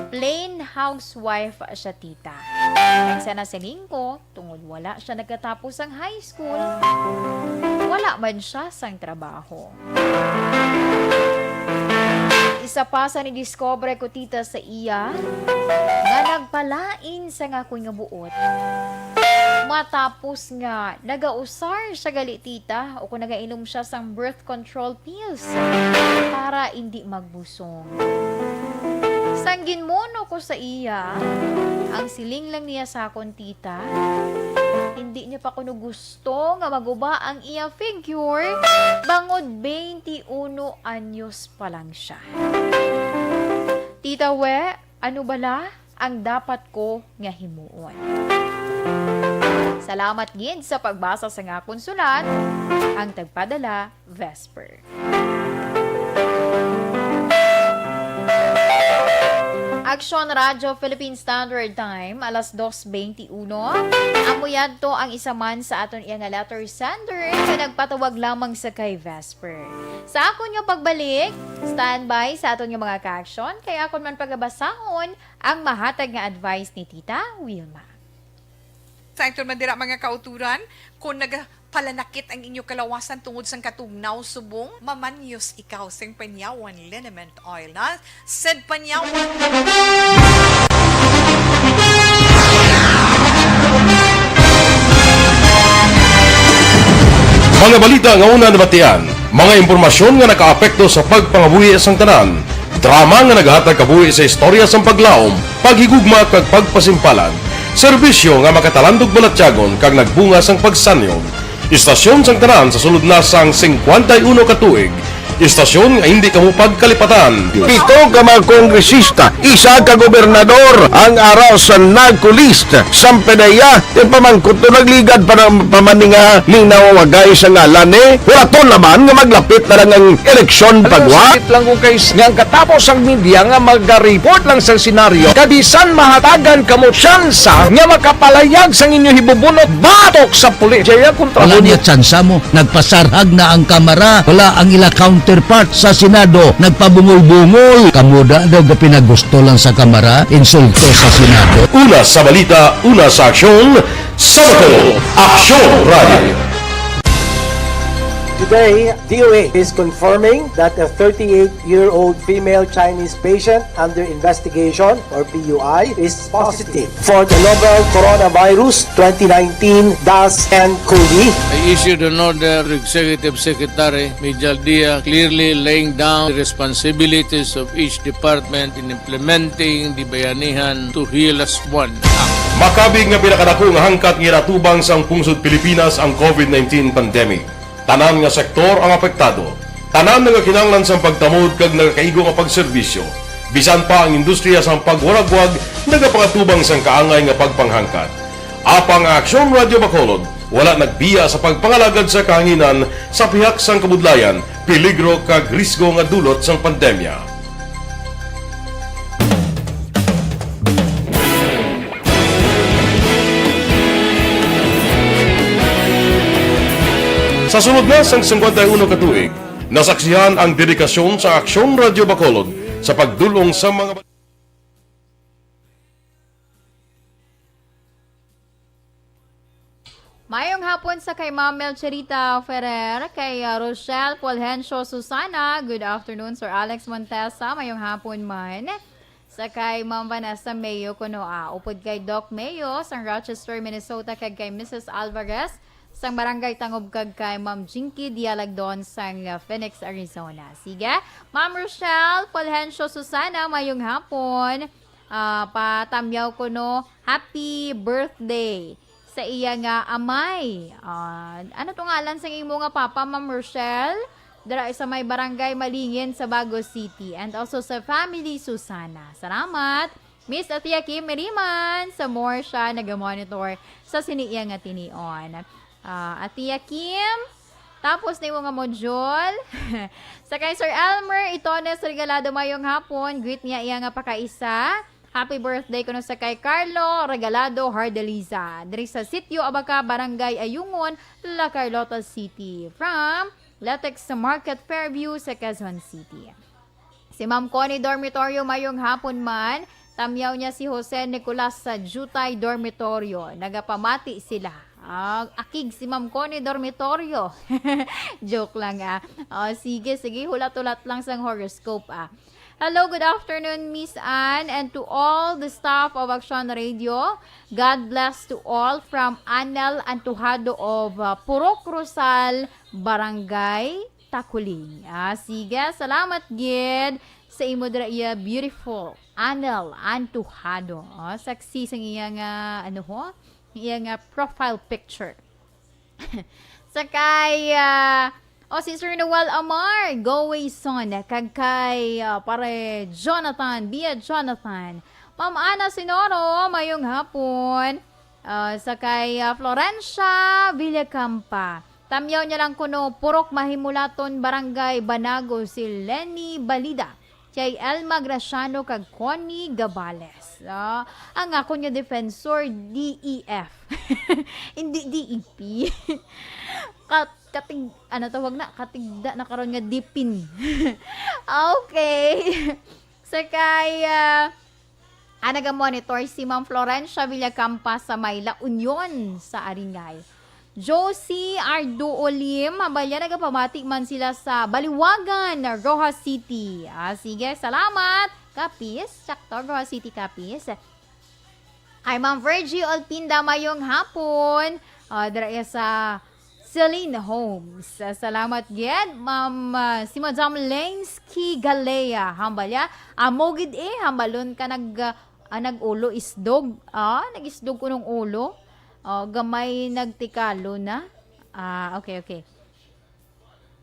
Plain housewife siya, tita. Kag sa nasiling ko, tungod wala siya nagkatapos sang high school, wala man siya sang trabaho. Isa pa sa nidiskubre ko, tita, sa iya, nga nagpalain sa nga akon nga buot. Matapos nga nagausar siya gali, tita, o kung nagainom siya sang birth control pills para indi magbusong. Sang ginmuno ko sa iya, ang siling lang niya sa akon, tita, hindi niya pa kuno gusto nga maguba ang iya figure, bangod twenty-one anyos pa lang siya. Tita We, ano bala ang dapat ko nga himuon? Salamat gid sa pagbasa sa nga akon sulat, ang tagpadala, Vesper. Aksyon Radyo Philippine Standard Time, alas dos twenty-uno. Amo yadto ang isa man sa aton iya nga letter sender nga nagpatawag lamang sa kay Vesper. Sa akon nga pagbalik, standby sa aton nga mga ka-aksyon, kay akon man pagabasahon ang mahatag nga advice ni Tita Wilma. Sa akton man dira, mga kauturan, kung nagapalanakit ang inyo kalawasan tungod sang katugnaw subong, mamanyos ikaw sing Panyawan Liniment Oil na Sed Panyawan. Mga balita nga una nabatian, mga impormasyon nga nakaapekto sa pagpangabuhi sang tanan, drama nga nagahatag kabuhi sa istorya sang paglaom, paghigugma kag pagpasimpalan, serbisyo nga makatalandog balatyagon kag nagbunga sang pagsanyog. Istasyon sang tanan sa sulod na sang singkwenta y uno ka tuig. Istasyon nga hindi kamo pagkalipatan. Pito ka mga kongresista, isa ka gobernador ang ara sa NAGCO list. Sampe na iya, ti pamangkot to nagligad pa na, pa man ni nga ning nawawagay sa ngalan ni. Hulaton naman nga maglapit na lang ang eleksyon. Alam mo, pagwa. Sakit lang kung kay s-, nga ang katapos ang media nga magareport lang sa senaryo, kabisan mahatagan kamo tsansa nga makapalayag sang inyo hibubunot batok sa pulis. Jaya kontra. Wala mo niya tsansa mo. Nagpasarhag na ang Kamara. Wala ang ila counterpart sa Senado. Nagpabungol-bungol. Kamo da daw gapinagusto lang sa Kamara, insulto sa Senado. Una sa balita, una sa aksyon, sa Bacolod, Aksyon Radio. Today, D O A is confirming that a thirty-eight-year-old female Chinese patient under investigation, or P U I, is positive for the novel coronavirus twenty nineteen dash N COVID. I issued an order to Executive Secretary Mijal Dia, clearly laying down the responsibilities of each department in implementing the Bayanihan to Heal As One Act. Makabig nga pinakadako nga hangkat nga ginatubang sang pungsod Pilipinas ang COVID nineteen pandemic. Tanan nga sektor ang apektado. Tanan nagakinahanglan sang pagtamod kag nagakaigo nga pagserbisyo. Bisan pa ang industriya sang pagwaragwag nagapakatubang sang kaangay nga pagpanghangkat. Apang ang Aksyon Radio Bacolod wala nagbiya sa pagpangalagad sa kahanginan sa pihak sang kabudlayan, peligro kag risgo nga dulot sang pandemya. Sa sulod na sang singkwenta y uno ka tuig, nasaksihan ang dedikasyon sa Aksyon Radio Bacolod sa pagdul-ong sa mga Mayong hapon sa kay Ma'am Melchorita Ferrer, kay, uh, Rochelle Fulgencio Susana. Good afternoon, Sir Alex Montesa. Mayong hapon man. Sa kay Ma'am Vanessa Mayo kuno, ah, upod kay Doc Mayo sang Rochester, Minnesota, kag kay Missus Alvarez sang Barangay Tangob kag kay Ma'am Jinky Dialagdon sang, uh, Phoenix, Arizona. Sige, Ma'am Rochelle Fulgencio Susana, mayong hapon. Ah, patamyaw ko, no, happy birthday sa iya nga amay. Ah, ano to ngalan sang imo nga papa, Ma'am Rochelle? Dira sa may Barangay Malingin sa Bago City. And also sa family Susana. Salamat. Miss Atia Kim Meriman, sa more siya nagamonitor sa sini iya nga tinion. Ah, Atia Kim, tapos na yung mga module. Sa kay Sir Elmer Itones Regalado, mayong hapon. Greet niya iya nga pakaisa. Happy birthday kuno sa kay Carlo Regalado Hardeliza, diri sa Sitio Abaca, Barangay Ayungon, La Carlota City. From Latex sa Market Fairview sa Quezon City. Si Ma'am Connie Dormitorio, mayong hapon man. Tamyaw niya si Jose Nicolas sa Jutay Dormitorio. Nagapamati sila. Ah, akig si Ma'am Connie Dormitorio. Joke lang, ah. Oh, sige, sige, hulat-hulat lang sang horoscope, ah. Hello, good afternoon, Miss Anne, and to all the staff of Action Radio. God bless to all from Anel Antojado of, uh, Purok Rosal, Barangay Takuling. Ah, sige, salamat gid sa imo dira iya, beautiful Anel Antojado. Oh, sexy sang iya nga, ano ho? Iya nga profile picture. Sa kay, ah, oh, si Sir Noel Amar, Go Way Son, kag kay, ah, pare Jonathan, Bia Jonathan. Ma'am Ana Sinoro, mayong hapon. Ah, sa kay, ah, Florencia Villacampa. Tamyaw niya lang kuno, Purok Mahimulaton, Barangay Banago, si Lenny Balida, kay Elma Graciano kag Connie Gabales. Ah, ang akon nga defensor, D E F. Hindi D E P. Kat-, katig-, ano tawag na? Katigda na karon nga dipin. Okay. Sa kay, ah, ah, nagamonitor si Ma'am Florencia Villacampa sa may La Union sa Aringay. Josie Arduo Lim, hambal niya nagapamati man sila sa Baliwagan, Roxas City. Ah, sige, salamat. Capiz, sakto, Roxas City, Capiz. Kay Ma'am Virgie Olpinda, mayong hapon. Ah, dira iya sa Celine Homes. Ah, salamat gid, Ma'am, ah, si Madam Lensky Galea. Hambal niya, amo gid eh, hambalon ka nag, ah, ah, nag-ulo isdog. Ah, nag-isdog kunong ulo. Oh, gamay nagtikalo na. Ah, okay, okay.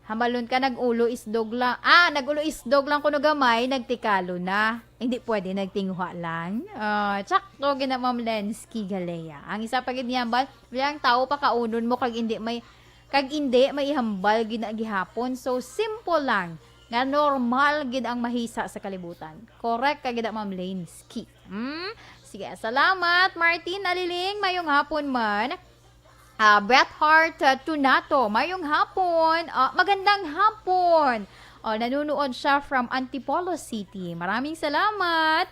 Hambalon ka, nag-ulo isdog lang. Ah, nag-ulo isdog lang kuno gamay, nagtikalo na. Hindi pwede, nagtinguha lang. Ah, tsakto gid na, Ma'am Lensky Galea. Ang isa pa gid niya, hambal, wala ang tao, pakaunon mo kag hindi may, kag hindi may ihambal gid na gihapon. So, simple lang. Nga normal gid ang mahisa sa kalibutan. Correct ka gid na, Ma'am Lensky. Hmm? Sige, salamat. Martin Aliling, mayong hapon man. Ah, Bret Hart, ah, Tunato, mayong hapon. Ah, magandang hapon. Oh, nanunood siya from Antipolo City. Maraming salamat.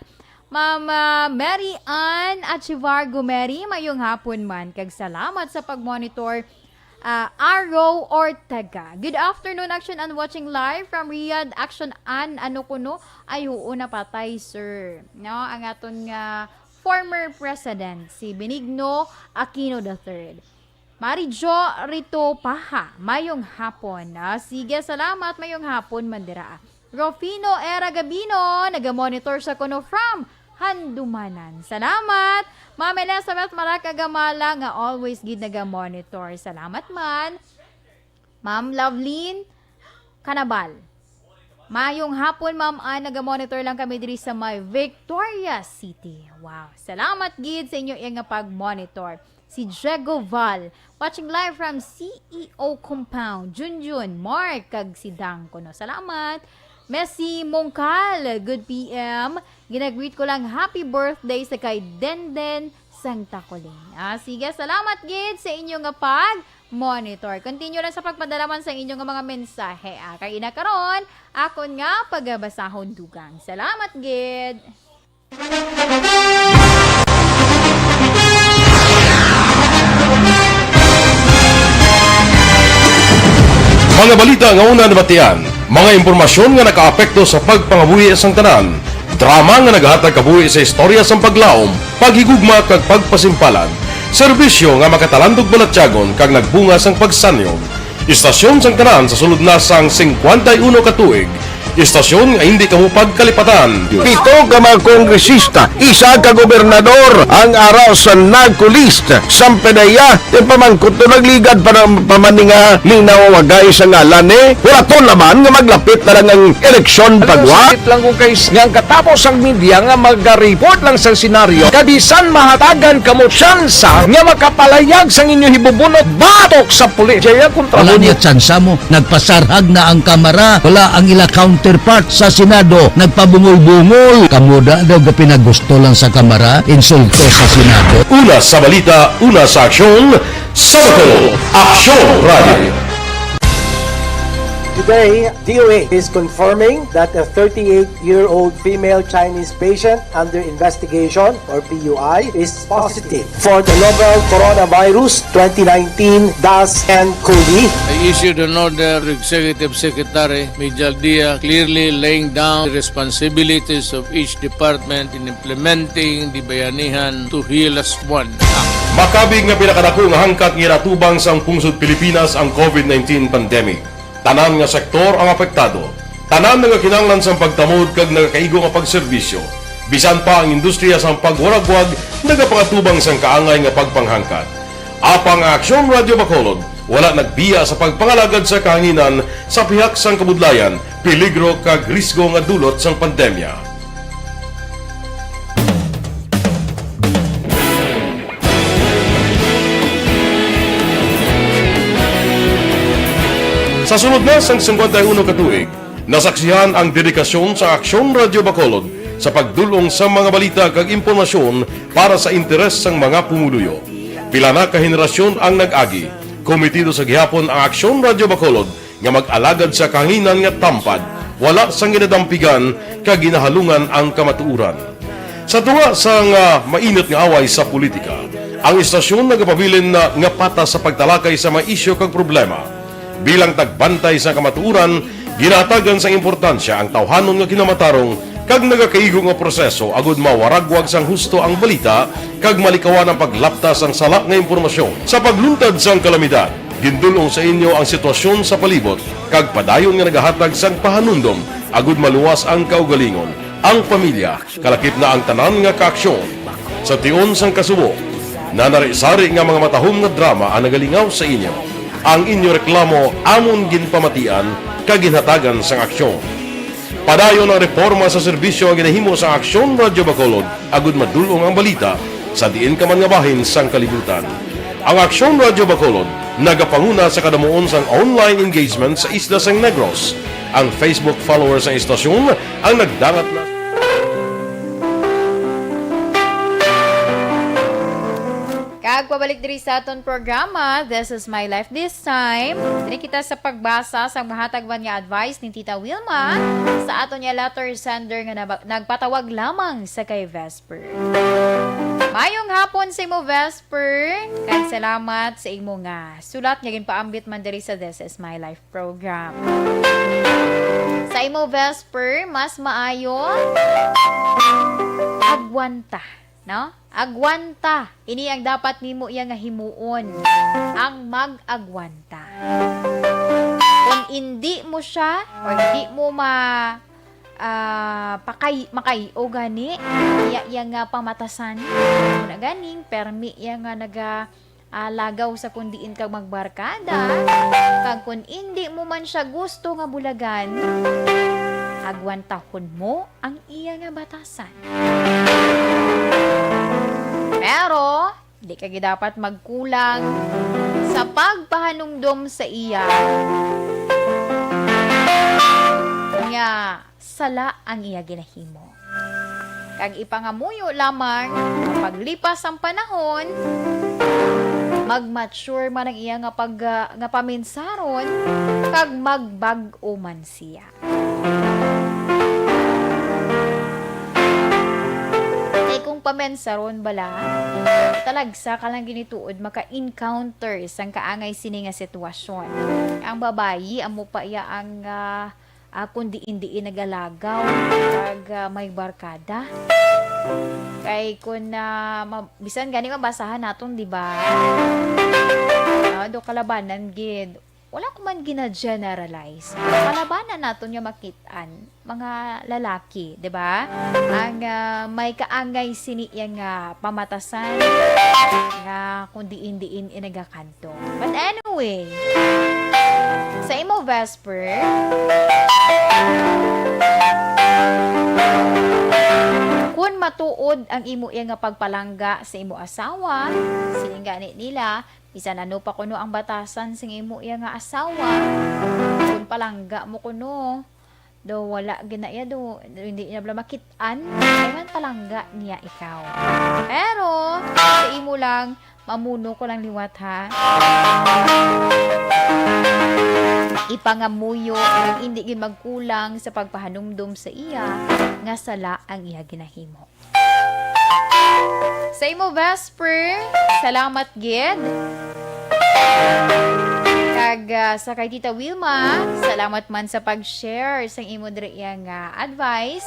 Ma'am, ah, Mary Ann Achivar Gumeri, mayong hapon man. Kag salamat sa pag-monitor. Ah, Arrow Ortega. Good afternoon, Action Ann, watching live from Riyadh. Action Ann, ano kuno? Ay, oo, napatay, sir. No, ang aton nga former president, si Benigno Aquino the third. Mari Jo Rito Paha, mayong hapon. Ah, sige, salamat, mayong hapon man dira. Rufino Era Gabino, naga-monitor sa kuno from Handumanan. Salamat. Ma'am Elizabeth Maraca Gamala, nga always gid naga-monitor. Salamat man. Ma'am Lovelyn Canabal. Mayong hapon, Ma'am Ann. Naga-monitor lang kami diri sa may Victoria City. Wow. Salamat gid sa inyo iya nga pag-monitor. Si Diego Val, watching live from C E O Compound. Junjun, Mark, kag si Dang kuno. Salamat. Messi Mongkal, good P M. Ginagreet ko lang happy birthday sa kay Denden Santa Colin. Ah, sige, salamat gid sa inyo nga pag-monitor. Continue lang sa pagpadala man sa inyo nga mga mensahe. Ah, kay ina karon, akon nga pagabasahon dugang. Salamat gid. Mga balita nga una nabatian, mga impormasyon nga nakaapekto sa pagpangabuhi sang tanan, drama nga nagahatag kabuhi sa istorya sang paglaom, paghigugma kag pagpasimpalan. Serbisyo nga makatalandog balatyagon kag nagbunga sang pagsanyog. Istasyon sang tanan sa sulod na sang singkwenta y uno ka tuig. Istasyon nga hindi kamo pagkalipatan. Pito ka mga kongresista, isa ka gobernador ang ara sa NAGCO list. Sampanaya, ti pamangkot to nagligad pa ng pamaninga linawagay sa ngalan ni. Wala to naman nga maglapit na lang ang eleksyon Alam mo, pagwa. Sakit lang kung kay nga ang katapos ang media nga magariport lang sa senaryo, kabisan mahatagan kamo tsansa nga makapalayag sang inyo hibubunot batok sa pulis. Jaya kontra Wala mo niya tsansa mo. Nagpasarhag na ang Kamara. Wala ang ila counterpart sa Senado. Nagpabungol-bungol. Kamo da daw ga pinagusto lang sa Kamara, insulto sa Senado. Una sa balita, una sa aksyon, sa Bacolod, Aksyon Radio. Today, D O H is confirming that a thirty-eight-year-old female Chinese patient under investigation, or P U I, is positive for the novel coronavirus twenty nineteen dash N cov. I issued an order to Executive Secretary Mijal Dia, clearly laying down the responsibilities of each department in implementing the Bayanihan to Heal Us One Act. Makabig nga pinakadako nga hangkat nga ginatubang sang pungsod Pilipinas ang COVID nineteen pandemic. Tanan nga sektor ang apektado. Tanan nagakinahanglan sang pagtamod kag nagakaigo nga pagserbisyo. Bisan pa ang industriya sang pagwaragwag nagapangatubang sang kaangay nga pagpanghangkat. Apang ang Aksyon Radio Bacolod wala nagbiya sa pagpangalagad sa kahanginan sa pihak sang kabudlayan, peligro kag risgo nga dulot sang pandemya. Sa sulod na sang singkwenta y uno ka tuig, nasaksihan ang dedikasyon sa Aksyon Radio Bacolod sa pagdul-ong sa mga balita kag impormasyon para sa interes sang mga pumuluyo. Pila na ka henerasyon ang nag-agi. Komitido sa gihapon ang Aksyon Radio Bacolod nga mag-alagad sa kahanginan nga tampad, wala sang ginadampigan kag ginahalungan ang kamatuoran. Sa tunga sang, ah, mainit nga away sa politika, ang istasyon nagapabilin na nga patas sa pagtalakay sa mga isyu kag problema. Bilang tagbantay sa kamatuoran, ginahatagan sang importansya ang tawhanon nga kinamatarong kag nagakaigo nga proseso agud mawaragwag sang husto ang balita kag malikawan ang paglapta sang sala nga impormasyon. Sa pagluntad sang kalamidad, gindul-ong sa inyo ang sitwasyon sa palibot kag padayon nga nagahatag sang pahanumdom agud maluwas ang kaugalingon, ang pamilya, kalakip na ang tanan nga kaaksyon. Sa tion sang kasubo, nanari-sari nga mga matahom nga drama ang nagalingaw sa inyo. Ang inyo reklamo amon ginpamatian kag ginhatagan sang aksyon. Padayon ang reporma sa serbisyo nga ginahimo sa Aksyon Radyo Bacolod agud madul-ong ang balita sa diin ka man nga bahin sang kalibutan. Ang Aksyon Radyo Bacolod nagapanguna sa kadamuon sang online engagement sa isla sang Negros. Ang Facebook followers sang istasyon ang nagdangat na Kag pabalik diri sa aton programa, This is My Life This Time. Diri kita sa pagbasa sa mahatag man nga advice ni Tita Wilma sa aton nga letter sender nga naba- nagpatawag lamang sa kay Vesper. Mayong hapon sa imo, Vesper. Kag salamat sa imo nga sulat nga ginpaambit man diri sa This is My Life program. Sa imo, Vesper, mas maayo agwanta, no? Agwanta. Ini ang dapat nimo iya nga himuon, ang mag-agwanta. Kung indi mo siya, or di mo ma, ah, pakay-, makayo gani, iya, iya nga pamatasan, muna ganing, permi iya nga naga, ah, lagaw sa kun diin kag magbarkada, kag kun indi mo man siya gusto nga bulagan, agwantahon mo ang iya nga batasan. Pero, di ka gid dapat magkulang sa pagpahanumdom sa iya nga sala ang iya ginahimo. Kag ipangamuyo lamang nga paglipas ang panahon, mag-mature man ang iya nga pag-, nga paminsaron, kag magbag-o man siya. Kay kung paminsaron bala, talagsa ka lang ginituod maka-encounter sang kaangay sini nga sitwasyon. Ang babayi, amo pa iya ang, ah, ah, kung diin-diin nagalagaw kag, ah, may barkada. Kay kun, ah, ma-, bisan gani mabasahan naton, di ba? Ah, do kalabanan gid. Wala ko man gina-generalize. Kalabanan naton nga makit-an, mga lalaki, di ba? Ang, ah, may kaangay sini iya nga pamatasan nga kung diin-diin inagakan to. But anyway, sa imo, Vesper, kun matuod ang imo iya nga pagpalangga sa imo asawa, siling gani nila, bisan ano pa kuno ang batasan sing imo iya nga asawa, kun palangga mo kuno, do wala gina iya do, hindi niya bala makit-an, kailan palangga niya ikaw. Pero, sa imo lang, mamuno ko lang liwat, ha. Ipangamuyo nga hindi gid magkulang sa pagpahanumdom sa iya nga sala ang iya ginahimo. Sa imo, Vesper, salamat gid. Kag, ah, sa kay Tita Wilma, salamat man sa pag-share sang imo diri nga advice.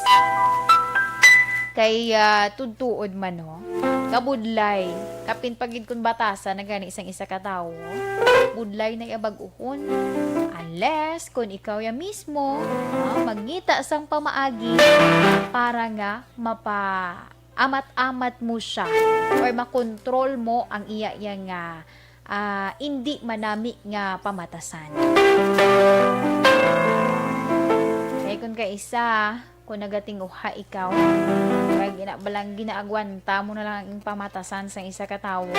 Kay, ah, tudtuod man, no? Kabudlay. Kapin pa gid kun batasan na gani sang isa ka tawo, budlay na iya bag-uhon. Unless kun ikaw ya mismo, ah, mangita sang pamaagi para nga mapa-amat-amat mo siya or makontrol mo ang iya, iya nga, ah, indi manami nga pamatasan. Kay kun kaisa, kun nagatinguha ikaw, kag ina balang ginaagwanta mo na lang ang pamatasan sang isa ka tawo,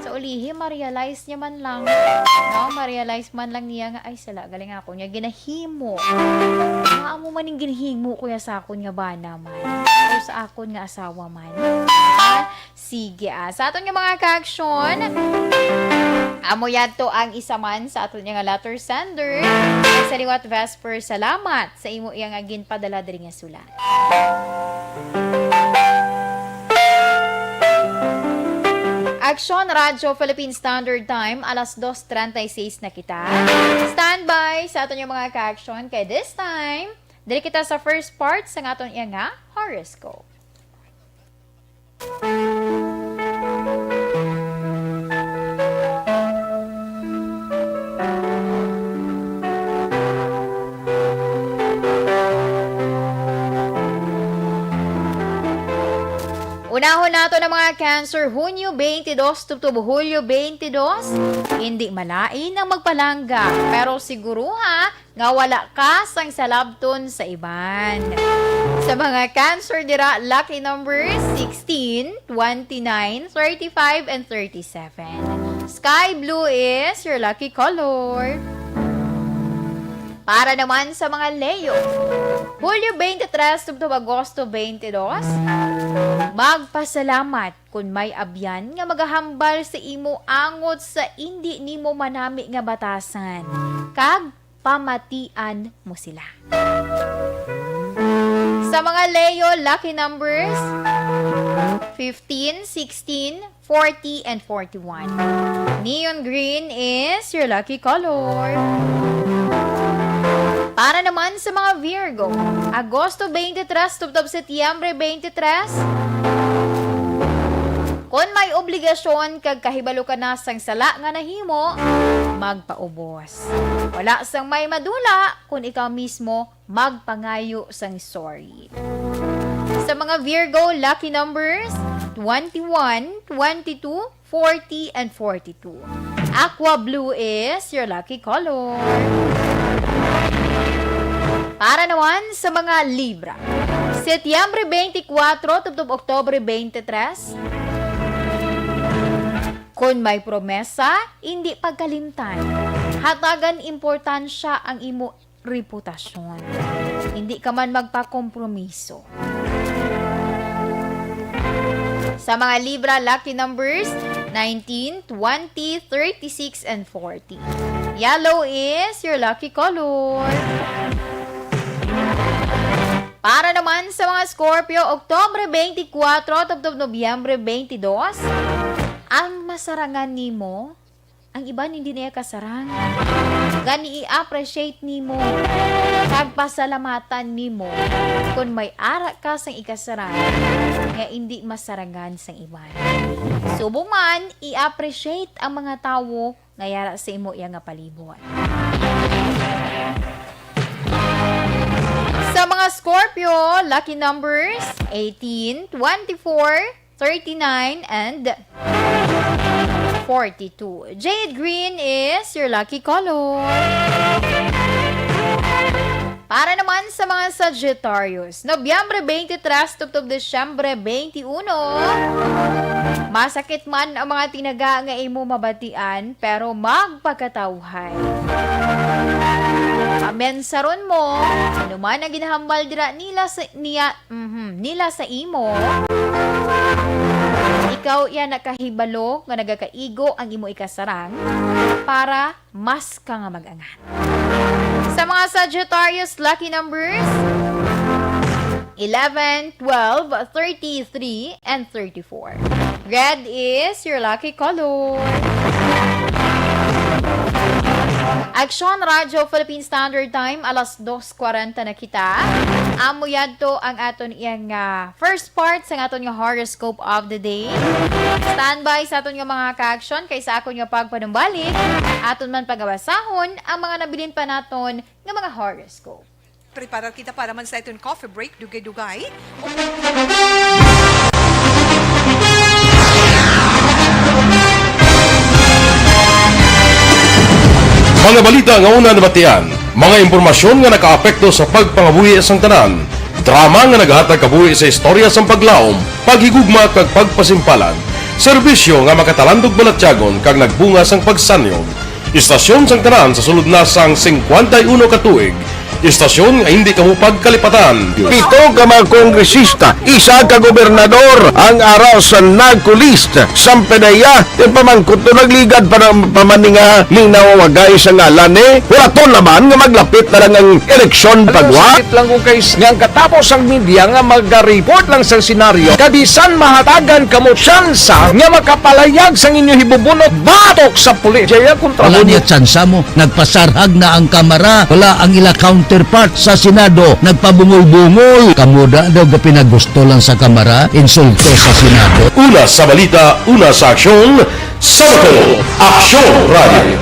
sa ulihi, ma-realize niya man lang, no? Ma-realize man lang niya nga, "Ay, sala, galing ako niya ginahimo. Nga amo man ning ginhimo ko ya sa akon nga bana man, o sa akon nga asawa man." Ah, sige, ah. Sa aton nga mga ka-aksyon, amo yadto ang isa man sa aton nga letter sender. Sa liwat, Vesper, salamat sa imo iya nga ginpadala diri nga sulat. Aksyon Radyo Philippine Standard Time, alas dos treinta y seis na kita. Standby sa aton nga mga ka-aksyon, kay this time, diri kita sa first part sa aton iya nga horoscope. Unahon nato ang mga Cancer, Hunyo twenty-two tubtob Hulyo twenty-two. Hindi malain ang magpalangga, pero siguruha nga wala ka sang salabton sa iban. Sa mga Cancer dira, lucky numbers sixteen, twenty-nine, thirty-five, and thirty-seven. Sky blue is your lucky color. Para naman sa mga Leo, Hulyo twenty-three tubtob Agosto twenty-two, magpasalamat kun may abyan nga magahambal sa imo angot sa indi nimo manami nga batasan, kag pamatian mo sila. Sa mga Leo, lucky numbers fifteen, sixteen, forty, and forty-one. Neon green is your lucky color. Para naman sa mga Virgo, Agosto twenty-three tubtob Setyembre twenty-three, kon may obligasyon kag kahibalo ka na sang sala nga nahimo, magpaubos. Wala sang may madula kon ikaw mismo magpangayo sang sorry. Sa mga Virgo, lucky numbers twenty-one, twenty-two, forty, and forty-two. Aqua blue is your lucky color. Para naman sa mga Libra, Setyembre twenty-four tubtob Oktubre twenty-three, kon may promesa, hindi pagkalimtan. Hatagan importansya ang imo reputasyon. Hindi ka man magpakompromiso. Sa mga Libra, lucky numbers nineteen, twenty, thirty-six, and forty. Yellow is your lucky color. Para naman sa mga Scorpio, Oktubre twenty-four tubtob Nobyembre twenty-two, ang masarangan nimo, ang iban hindi niya kasarang. Gani i-appreciate nimo, kag pasalamatan nimo kon may ara ka sang ikasarang. nga indi masarangan sang iban. Subong man, i-appreciate ang mga tawo nga yara sa imo iya nga palibot. Sa mga Scorpio, lucky numbers eighteen, twenty-four, thirty-nine, and forty-two. Jade green is your lucky color. Para naman sa mga Sagittarius, Nobyembre twenty-three tubtob Disyembre twenty-uno, masakit man ang mga tinaga nga imo mabatian, pero magpakatawhay. Pamensaron mo, ano man ang ginahambal dira nila sa, niya, mhm, nila sa imo, ikaw iya nakahibalo nga nagakaigo ang imo ikasarang para mas ka nga mag-angat. Sa mga Sagittarius, lucky numbers eleven, twelve, thirty-three, and thirty-four. Red is your lucky color. Aksyon Radyo Philippine Standard Time, alas dos kwarenta na kita. Amo yadto ang aton iyang, ah, first part sa aton nga horoscope of the day. Standby sa aton nga mga ka-aksyon kay sa akon nga pagpanumbalik, aton man pagabasahon ang mga nabilin pa naton nga mga horoscope. Preparar kita para man sa aton coffee break, dugay-dugay. Mga balita nga una nabatian, mga impormasyon nga nakaapekto sa pagpangabuhi sang tanan, drama nga naghatag kabuhi sa istorya sang paglaom, paghigugma kag pagpasimpalan, serbisyo nga makatalandog balatyagon kag nagbunga sang pagsanyog. Istasyon sang tanan sa sulod na sang singkwenta y uno ka tuig. Istasyon nga hindi kamo pagkalipatan. Pito ka mga kongresista, isa ka gobernador ang ara sa NAGCO list. Sampe na iya, yung pamangkot to nagligad pa ng pamaninga ning nawawagay sa ngalan eh. Wala to naman nga maglapit na lang ang eleksyon pagwa. Sakit lang kung kay nga ang katapos ang media nga mag-report lang sa senaryo, kabisan mahatagan kamo tsansa nga makapalayag sang inyo hibubunot batok sa pulis. Jaya kontra Wala mo niya tsansa mo. Nagpasarhag na ang Kamara. Wala ang ila counterpart sa Senado. Nagpabungol-bungol. Kamo da daw gapinagusto lang sa Kamara. Insulto sa Senado. Una sa balita, una sa aksyon, sa Bacolod, Aksyon Radio.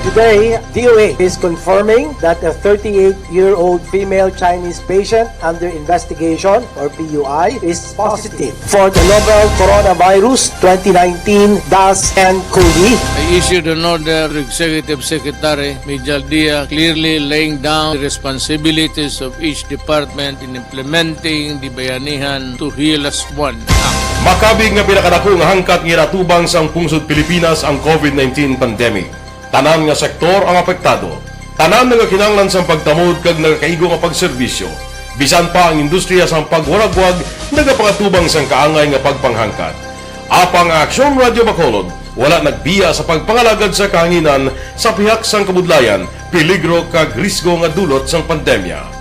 Today, D O A is confirming that a thirty-eight-year-old female Chinese patient under investigation, or P U I, is positive for the novel coronavirus twenty nineteen dash N COVID. I issued an order to Executive Secretary Mijal Dia, clearly laying down the responsibilities of each department in implementing the Bayanihan to Heal As One Act. Makabig nga pinakadako nga hangkat nga ginatubang sang pungsod Pilipinas ang COVID nineteen pandemic. Tanan nga sektor ang apektado. Tanan nagakinahanglan sang pagtamod kag nagakaigo nga pagserbisyo. Bisan pa ang industriya sang pagwaragwag nagapangatubang sang kaangay nga pagpanghangkat. Apang ang Aksyon Radyo Bacolod wala nagbiya sa pagpangalagad sa kahanginan sa pihak sang kabudlayan, peligro kag risgo nga dulot sang pandemya.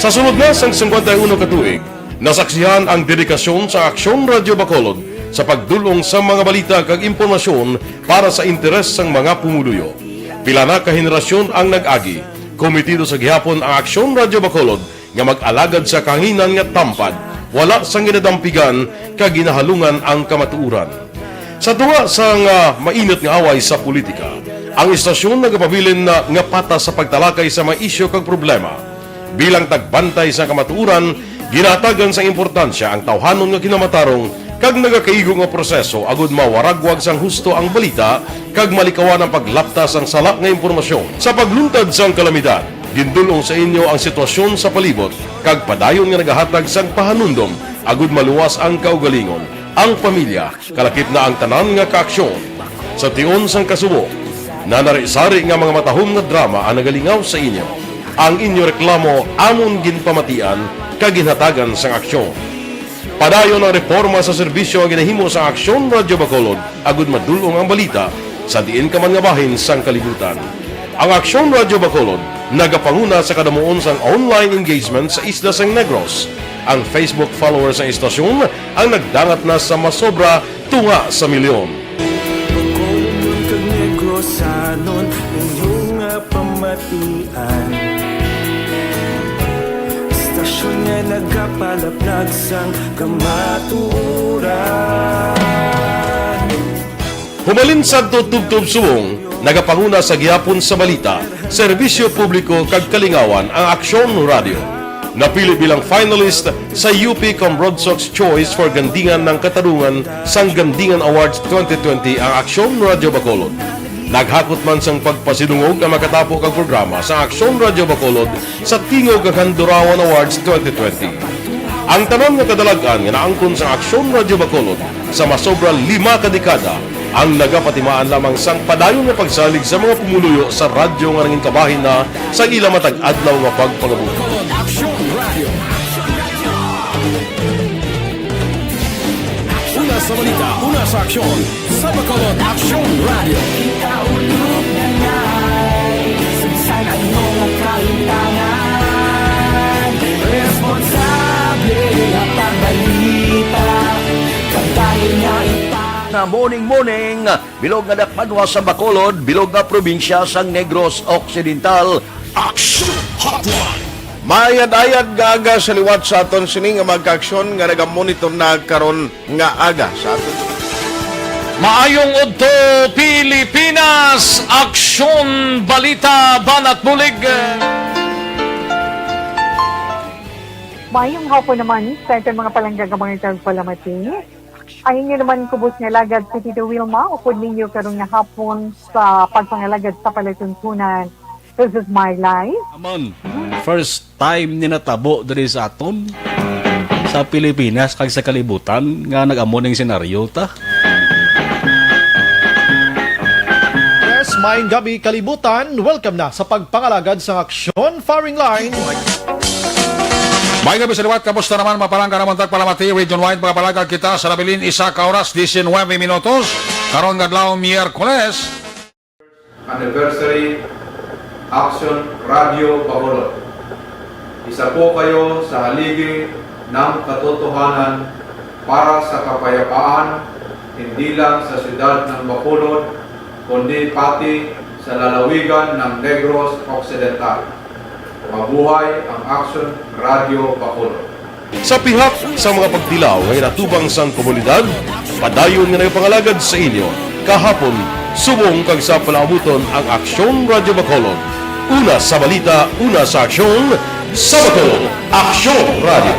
Sa sulod na sang singkwenta y uno ka tuig, nasaksihan ang dedikasyon sa Aksyon Radyo Bacolod sa pagdul-ong sa mga balita kag impormasyon para sa interes sang mga pumuluyo. Pila na ka henerasyon ang nag-agi, kometido sa gihapon ang Aksyon Radyo Bacolod nga mag-alagad sa kahanginan nga tampad, wala sang ginadampigan kag ginahalungan ang kamatuoran. Sa tunga sang, ah, mainit nga away sa politika, ang istasyon nagapabilin na nga patas sa pagtalakay sa mga isyu kag problema. Bilang tagbantay sa kamatuoran, ginahatagan sang importansya ang tawhanon nga kinamatarong kag nagakaigo nga proseso agud mawaragwag sang husto ang balita kag malikawan ang paglapta sang sala nga impormasyon. Sa pagluntad sang kalamidad, gindul-ong sa inyo ang sitwasyon sa palibot kag padayon nga nagahatag sang pahanumdom agud maluwas ang kaugalingon, ang pamilya, kalakip na ang tanan nga kaaksyon. Sa tion sang kasubo, nanari-sari nga mga matahom nga drama ang nagalingaw sa inyo. Ang inyo reklamo amon ginpamatian kag ginhatagan sang aksyon. Padayon ang reporma sa serbisyo nga ginahimo sa Aksyon Radyo Bacolod agud madul-ong ang balita sa diin ka man nga bahin sang kalibutan. Ang Aksyon Radyo Bacolod nagapanguna sa kadamuon sang online engagement sa isla sang Negros. Ang Facebook followers sang istasyon ang nagdangat na sa masobra tunga sa milyon. Tian. Istasyon nga nagapalaplag sang kamatuoran. Humalin sadto tubtob subong, nagapanguna sa gihapon sa balita, serbisyo publiko kag kalingawan ang Aksyon Radio. Napili bilang finalist sa U P Cambrodsoc's Choice for Gandingan ng Katarungan sang Gandingan Awards twenty twenty ang Aksyon Radio Bacolod. Naghakot man sang pagpasidungog ang makatapo kag programa sa Aksyon Radio Bacolod sa Tingog kag Handurawan Awards twenty twenty. Ang tanan nga kadalag-an nga naangkon sa Aksyon Radio Bacolod sa masobra lima ka dekada ang nagapatimaan lamang sang padayon nga pagsalig sa mga pumuluyo sa radyo nga nangin kabahin na sa ila matag adlaw nga pagpangabuhi. Aksyon Radio. Una sa balita, una sa aksyon, sa Bacolod Aksyon Radio. Kita ulog na ngay, sa bisan ano nga kalimtangan, responsable nga pagbalita, kabahin nga ipa- Na morning, morning, bilog nga dakpanwa sa Bacolod, bilog nga probinsya sang Negros Occidental. Action Hotline. Maayad-ayad nga aga sa liwat sa aton sini nga mga kaaksyon nga nagamonitor na karon nga aga sa aton. Maayong udto, Pilipinas! Aksyon Balita Banat Bulig! Maayong hapon naman sa aton mga palangga nga mga tagpalamati. Ang inyo naman kubos nga alagad si Tito Wilma, upod ninyo karon nga hapon sa pagpangalagad sa palatuntunan. This is my life. Amon, first time ni natabo diri sa aton, sa Pilipinas kag sa kalibutan, nga nag-amo ning senaryo ta. Yes, maayong gabi, kalibutan. Welcome na sa pagpangalagad sa Aksyon Firing Line. Maayong gabi sa liwat. Kamusta naman, mga palangga namon tagpalamati? Region wide, mga palangga, kita sa nabilin isa ka oras, diecinuebe minutos. Karon nga adlaw, Miyerkules. Anniversary, Aksyon Radio Bacolod. Isa po kayo sa haligi ng katotohanan para sa kapayapaan, hindi lang sa siyudad ng Bacolod, kundi pati sa lalawigan ng Negros Occidental. Mabuhay ang Aksyon Radio Bacolod. Sa pihak sa mga pagtilaw nga ginatubang sang komunidad, padayon nga nagapangalagad sa inyo kahapon, subong kag sa palaabuton ang Aksyon Radio Bacolod. Una sa balita, una sa aksyon, sa Bacolod, Aksyon Radio.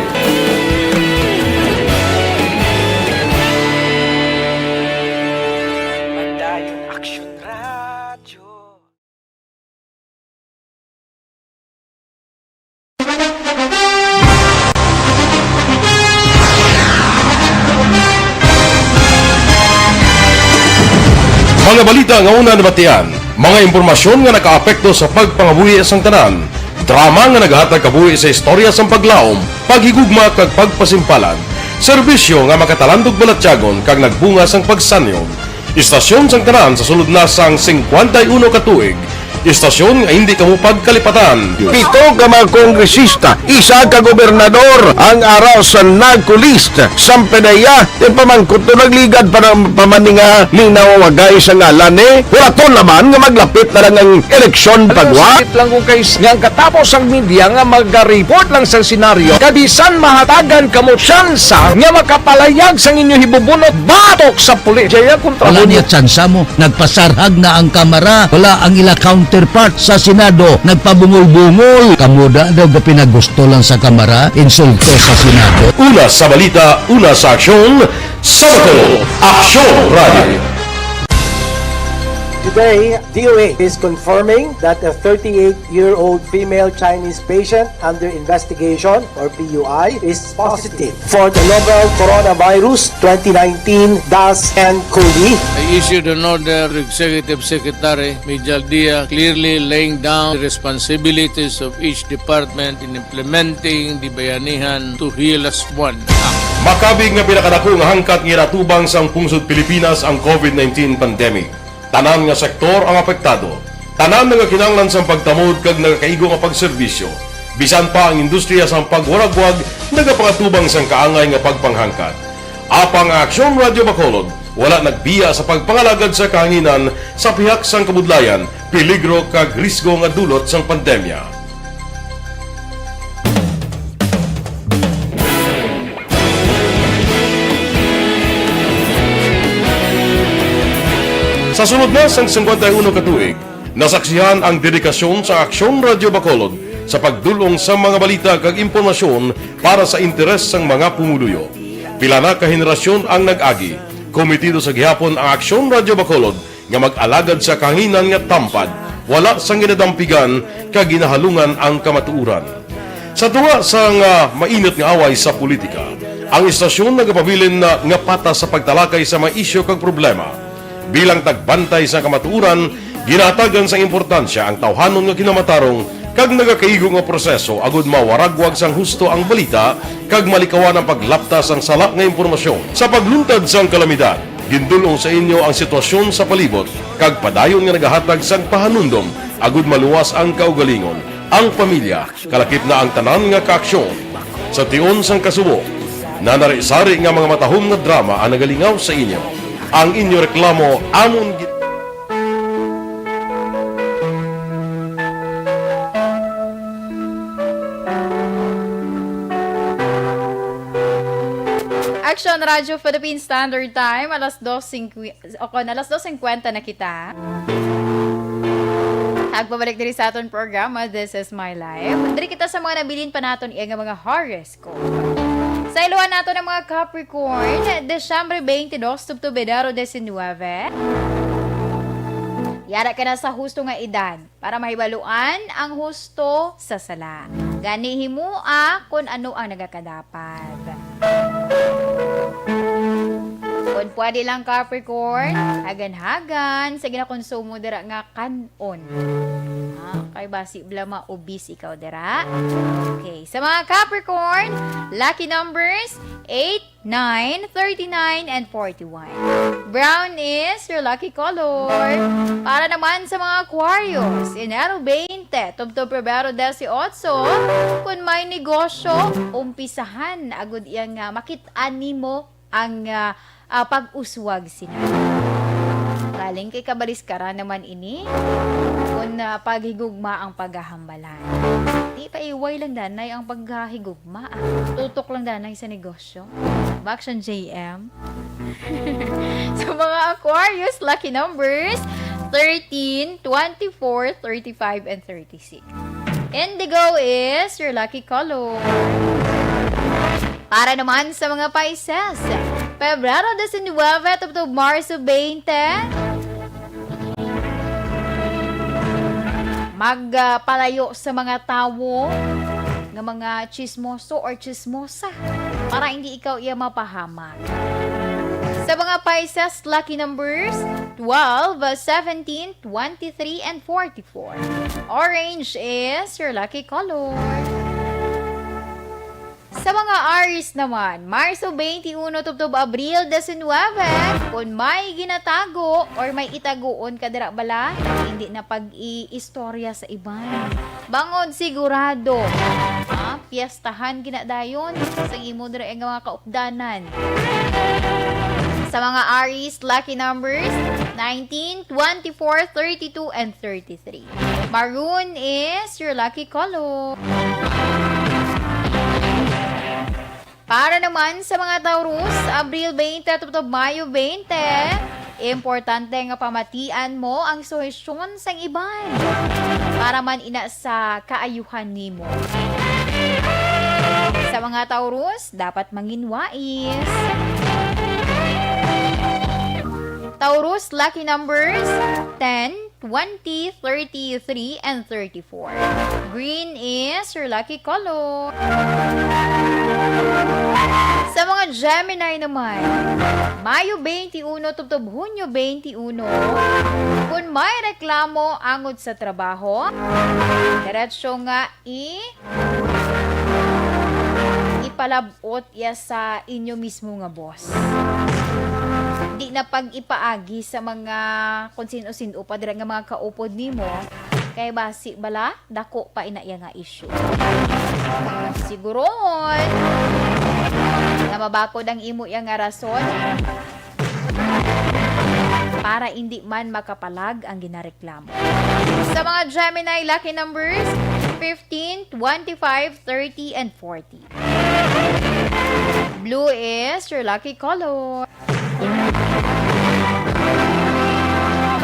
Padayon Aksyon Radio. Mga balita nga una nabatian, mga impormasyon nga nakaapekto sa pagpangabuhi sang tanan, drama nga nagahatag kabuhi sa istorya sang paglaom, paghigugma kag pagpasimpalan, serbisyo nga makatalandog balatyagon kag nagbunga sang pagsanyog. Istasyon sang tanan sa sulod na sang singkwenta y uno ka tuig. Istasyon nga hindi kamo pagkalipatan. Pito ka mga kongresista, isa ka gobernador ang ara sa NAGCO list. Samtang iya, ti pamangkot to nagligad pa ng pamaninga ni nawawagay sa ngalan ni. Hulaton naman nga maglapit na lang ang eleksyon pagwa. Sakit lang kung kay nga ang katapos ang media nga magariport lang sa senaryo. Kabisan mahatagan kamo tsansa nga makapalayag sang inyo hibubunot batok sa pulis. Jaya kontra Wala mo. Niya tsansa mo. Nagpasarhag na ang Kamara. Wala ang ila counterpart sa Senado. Nagpabungol-bungol. Kamo da daw ga pinagusto lang sa Kamara. Insulto sa Senado. Una sa balita, una sa aksyon, sa Bacolod, Aksyon Radio. Today, D O H is confirming that a thirty-eight-year-old female Chinese patient under investigation, or P U I, is positive for the novel coronavirus twenty nineteen dash N cov. I issued an order to Executive Secretary Mijal Dia, clearly laying down the responsibilities of each department in implementing the Bayanihan to Heal Us One Act. Makabig nga pinakadako nga hangkat nga ginatubang sang pungsod Pilipinas ang covid nineteen pandemic. Tanan nga sektor ang apektado. Tanan nagakinahanglan sang pagtamod kag nagakaigo nga pagserbisyo. Bisan pa ang industriya sang pagwaragwag nagapangatubang sang kaangay nga pagpanghangkat. Apang ang Aksyon Radio Bacolod Wala nagbiya sa pagpangalagad sa kahanginan sa pihak sang kabudlayan, peligro kag risgo nga dulot sang pandemya. Sa sulod na sang singkwenta y uno ka tuig, nasaksihan ang dedikasyon sa Aksyon Radyo Bacolod sa pagdul-ong sa mga balita kag impormasyon para sa interes sang mga pumuluyo. Pila na ka henerasyon ang nag-agi, komitido sa gihapon ang Aksyon Radyo Bacolod nga mag-alagad sa kahanginan nga tampad, wala sang ginadampigan kag ginahalungan ang kamatuoran. Sa tunga sang mainit nga away sa politika, ang istasyon nagapabilin na nga patas sa pagtalakay sa mga isyu kag problema. Bilang tagbantay sa kamatuoran, ginahatagan sang importansya ang tawhanon nga kinamatarong kag nagakaigo nga proseso agud mawaragwag sang husto ang balita kag malikawan ang paglapta sang sala nga impormasyon. Sa pagluntad sang kalamidad, gindul-ong sa inyo ang sitwasyon sa palibot kag padayon nga nagahatag sang pahanumdom agud maluwas ang kaugalingon, ang pamilya, kalakip na ang tanan nga kaaksyon. Sa tion sang kasubo, nanari-sari nga mga matahom nga drama ang nagalingaw sa inyo. Ang inyo reklamo amon gi- Action Radio Philippine Standard Time, alas dos singkwi-, o kon alas dos singkwenta na kita. Agbabalik diri sa aton programa, This Is My Life. Diri kita sa mga nabilin pa naton iya nga mga horoscope. Sa iluhan nato ng mga Capricorn, Desyembre twenty-two tubtub Enero diecinuebe. Yara ka na sa husto nga edad para mahibaluan ang husto sa sala. Gani himoa kung ano ang nagakadapat. Kung pwede lang, Capricorn, hagan-hagan sa ginakonsumo dira nga kan-on. Ah, kay basi bala ma-obese ikaw dira. Okay, sa mga Capricorn, lucky numbers eight, nine, thirty-nine, and forty-one. Brown is your lucky color. Para naman sa mga Aquarius, Enero twenty tubtob Pebrero dieciocho, kung may negosyo, umpisahan agud iya nga makit-an nimo ang, ah, ah, pag-uswag sina. Galing kay kabaliskara naman ini, kung, ah, paghigugma ang paghahambalan. Di pa iway lang danay ang paghahigugma, ah. Tutok lang danay sa negosyo. Baksyon J M. Sa mga Aquarius, lucky numbers, thirteen, twenty-four, thirty-five, and thirty-six. Indigo is your lucky color. Para naman sa mga Pisces, Pebrero diecinuebe tubtob Marso twenty, magpalayo sa mga tawo nga mga chismoso or chismosa para hindi ikaw iya mapahamak. Sa mga Pisces, lucky numbers twelve, seventeen, twenty-three, and forty-four. Orange is your lucky color. Sa mga Aries naman, Marso twenty-one tubtob Abril diecinuebe, kung may ginatago or may itaguon ka dira bala, hindi na pag-iistorya sa iban. Bangod sigurado, ah, piyestahan gina dayon sa imo dira nga mga kaupdanan. Sa mga Aries, lucky numbers nineteen, twenty-four, thirty-two, and thirty-three. Maroon is your lucky color. Para naman sa mga Taurus, Abril twenty tubtob Mayo twenty, importante nga pamatian mo ang suhestyon sang iban para man ina sa kaayuhan nimo. Sa mga Taurus, dapat manginwais. Taurus lucky numbers ten, twenty, thirty-three, and thirty-four. Green is your lucky color. Sa mga Gemini naman, Mayo twenty-one tubtob Hunyo twenty-one, kung may reklamo angod sa trabaho, diretso nga i-, ipalab-ot iya sa inyo mismo nga boss. Di na pag-ipaagi sa mga kung sino-sino pa dira nga mga kaupod nimo, kay basi bala dako pa ina iya nga issue. Sigurohon nga mabakod ang imo iya nga rason. para indi man makapalag ang ginareklamo. Sa mga Gemini, lucky numbers fifteen, twenty-five, thirty, and forty. Blue is your lucky color.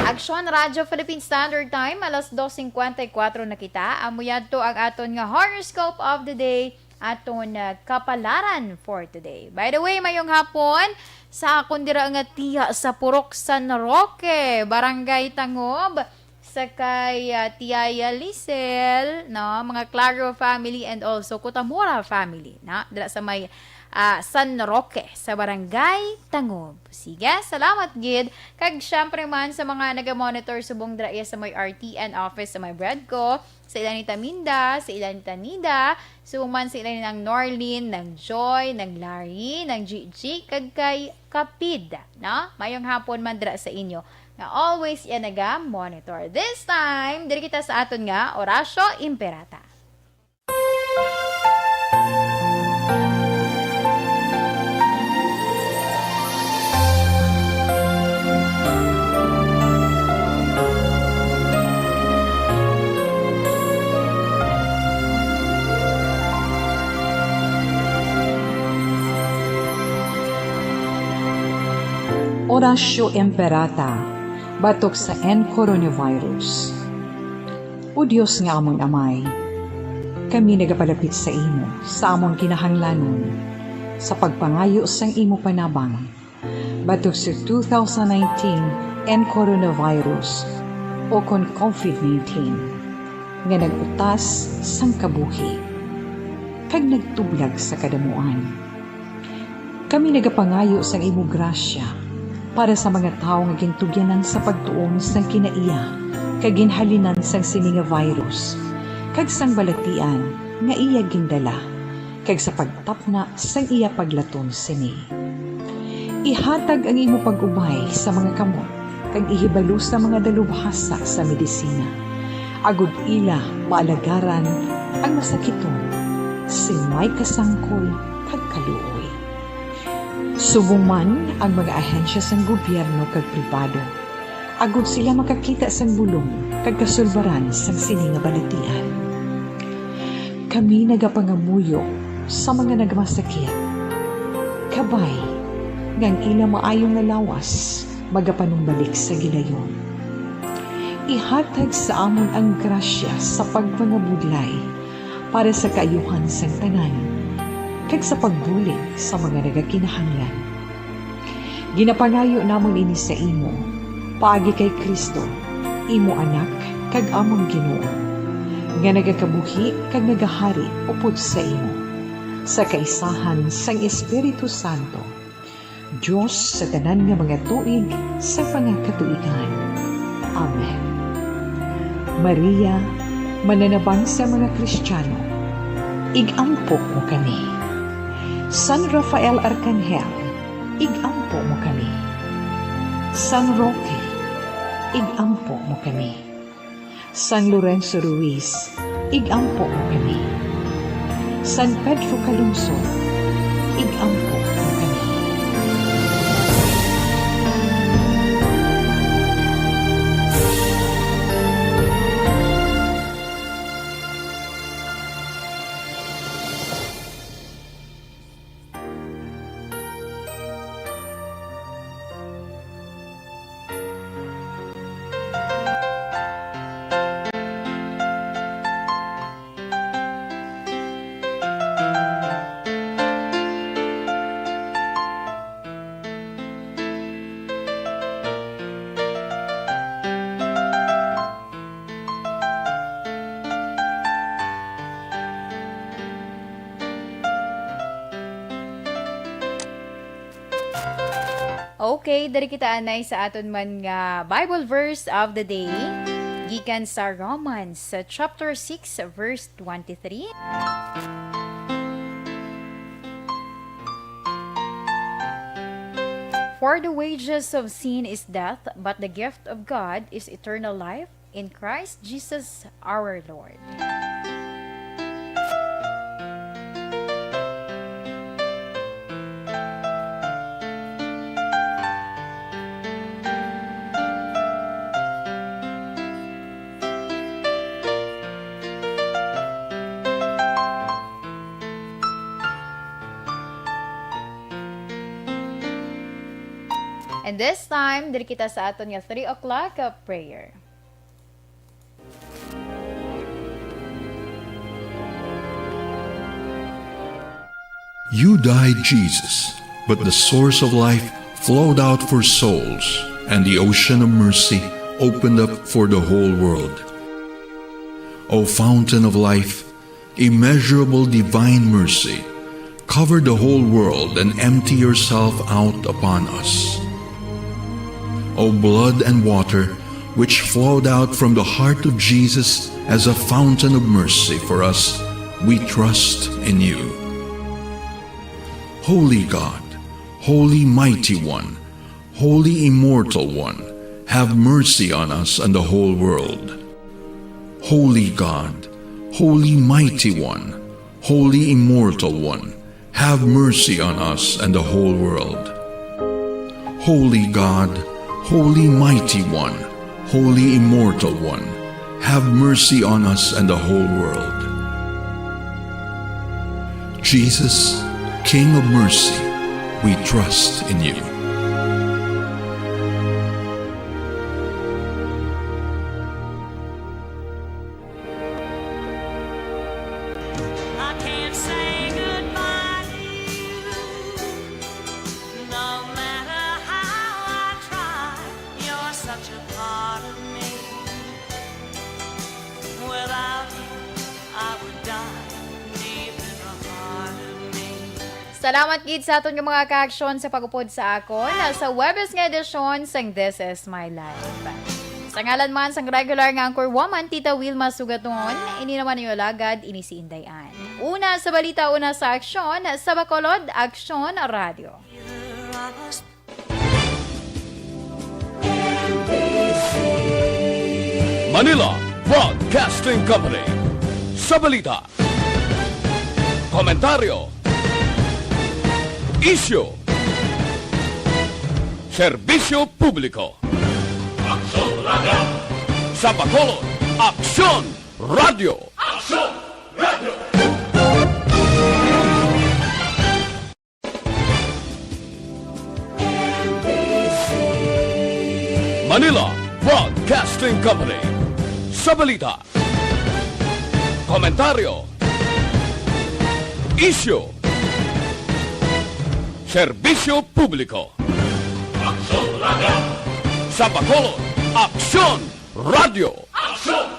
Aksyon, Radyo Philippine Standard Time, alas dos cincuenta y cuatro na kita. Amo yadto ang aton nga horoscope of the day, aton, ah, kapalaran for today. By the way, mayong hapon sa akon dira nga tiya sa Purok San Roque, Barangay Tangob, sa kay, ah, Tiya Lisel, no, mga Claro family and also Kutamura family, na dira sa may, ah, San Roque, sa Barangay Tangob. Sige, salamat gid. Kag syempre man sa mga naga-monitor subong dira iya sa may R T N office sa may Bredco, sa ila ni Taminda, sa ila ni Tanida, subong man sa ila ni Nang Norlin, Nang Joy, Nang Larry, Nang Gigi, kag kay Kapid, no? Mayong hapon man dira sa inyo nga always iya naga-monitor. This time, diri kita sa aton nga Orasyo Imperata. Orasyo Imperata batok sa N coronavirus. O Dios nga amon Amay, kami nagapalapit sa imo sa amon kinahanglanon sa pagpangayo sang imo panabang batok sa two thousand nineteen N coronavirus o kon COVID nineteen nga nag-utas sang kabuhi kag nagtublag sa kadamuan. Kami nagapangayo sang imo grasya para sa mga tawo nga gintugyanan sa pagtuon sang kinaiya kag ginhalinan sang sini nga virus, kag sang balatian nga iya gindala, kag sa pagtapna sang iya paglaton sini. Ihatag ang imo pag-ubay sa mga kamot kag ihibalo sa mga dalubhasa sa medisina, agod ila maalagaran ang masakiton sing may kasangkol kag kaluoy. Subong man ang mga ahensya sang gobyerno kag pribado, agod sila makakita sang bulong kag kasulbaran sang sini nga balatian. Kami nagapangamuyo sa mga nagmasakit, kabay nga ang ila maayo nga lawas magapanumbalik sa gilayon. Ihatag sa amon ang grasya sa pagpangabudlay para sa kaayuhan sang tanan, kag sa pagbulig sa mga nagakinahanglan. Ginapangayo namon ini sa imo, paagi kay Cristo, imo Anak kag amon Ginoo, nga nagakabuhi kag nagahari upod sa imo, sa kaisahan sang Espiritu Santo, Dios sa tanan nga mga tuig sa mga katuigan. Amen. Maria, mananabang sa mga Kristiyano, ig-ampo mo kami. San Rafael Arkanghel, ig-ampo mo kami. San Roque, ig-ampo mo kami. San Lorenzo Ruiz, ig-ampo mo kami. San Pedro Calungsod, ig-ampo mo kami. Okay, diri kita anay sa aton man nga Bible verse of the day, gikan sa Romans, sa chapter six, verse twenty-three. For the wages of sin is death, but the gift of God is eternal life in Christ Jesus our Lord. And this time, diri kita sa aton nga three o'clock, uh, prayer. You died, Jesus, but the source of life flowed out for souls, and the ocean of mercy opened up for the whole world. O fountain of life, immeasurable divine mercy, cover the whole world and empty yourself out upon us. O blood and water, which flowed out from the heart of Jesus as a fountain of mercy for us, we trust in you. Holy God, Holy Mighty One, Holy Immortal One, have mercy on us and the whole world. Holy God, Holy Mighty One, Holy Immortal One, have mercy on us and the whole world. Holy God, Holy Mighty One, Holy Immortal One, have mercy on us and the whole world. Jesus, King of mercy, we trust in you. I can't say goodbye to you, no matter how I try. You're such a part of me. Without you, I would die deep in the heart of me. Salamat gid sa aton nga mga kaaksyon sa pag-upod sa akon sa Huwebes nga edisyon sang This Is My Life. Sa ngalan man sang regular nga anchor woman, Tita Wilma Sugaton, ini naman ang alagad, ini si Inday Ann. Una sa balita, una sa aksyon, sa Bacolod, Aksyon Radio. Manila Broadcasting Company. Sa balita, komentaryo, isyu, serbisyo publiko. Aksyon Radio. Sa Bacolod, Aksyon Radio. Aksyon Radio. Manila Broadcasting Company. Sa balita, komentaryo, isyu, serbisyo publiko. Aksyon Radio. Sa Bacolod, Aksyon Radio. Aksyon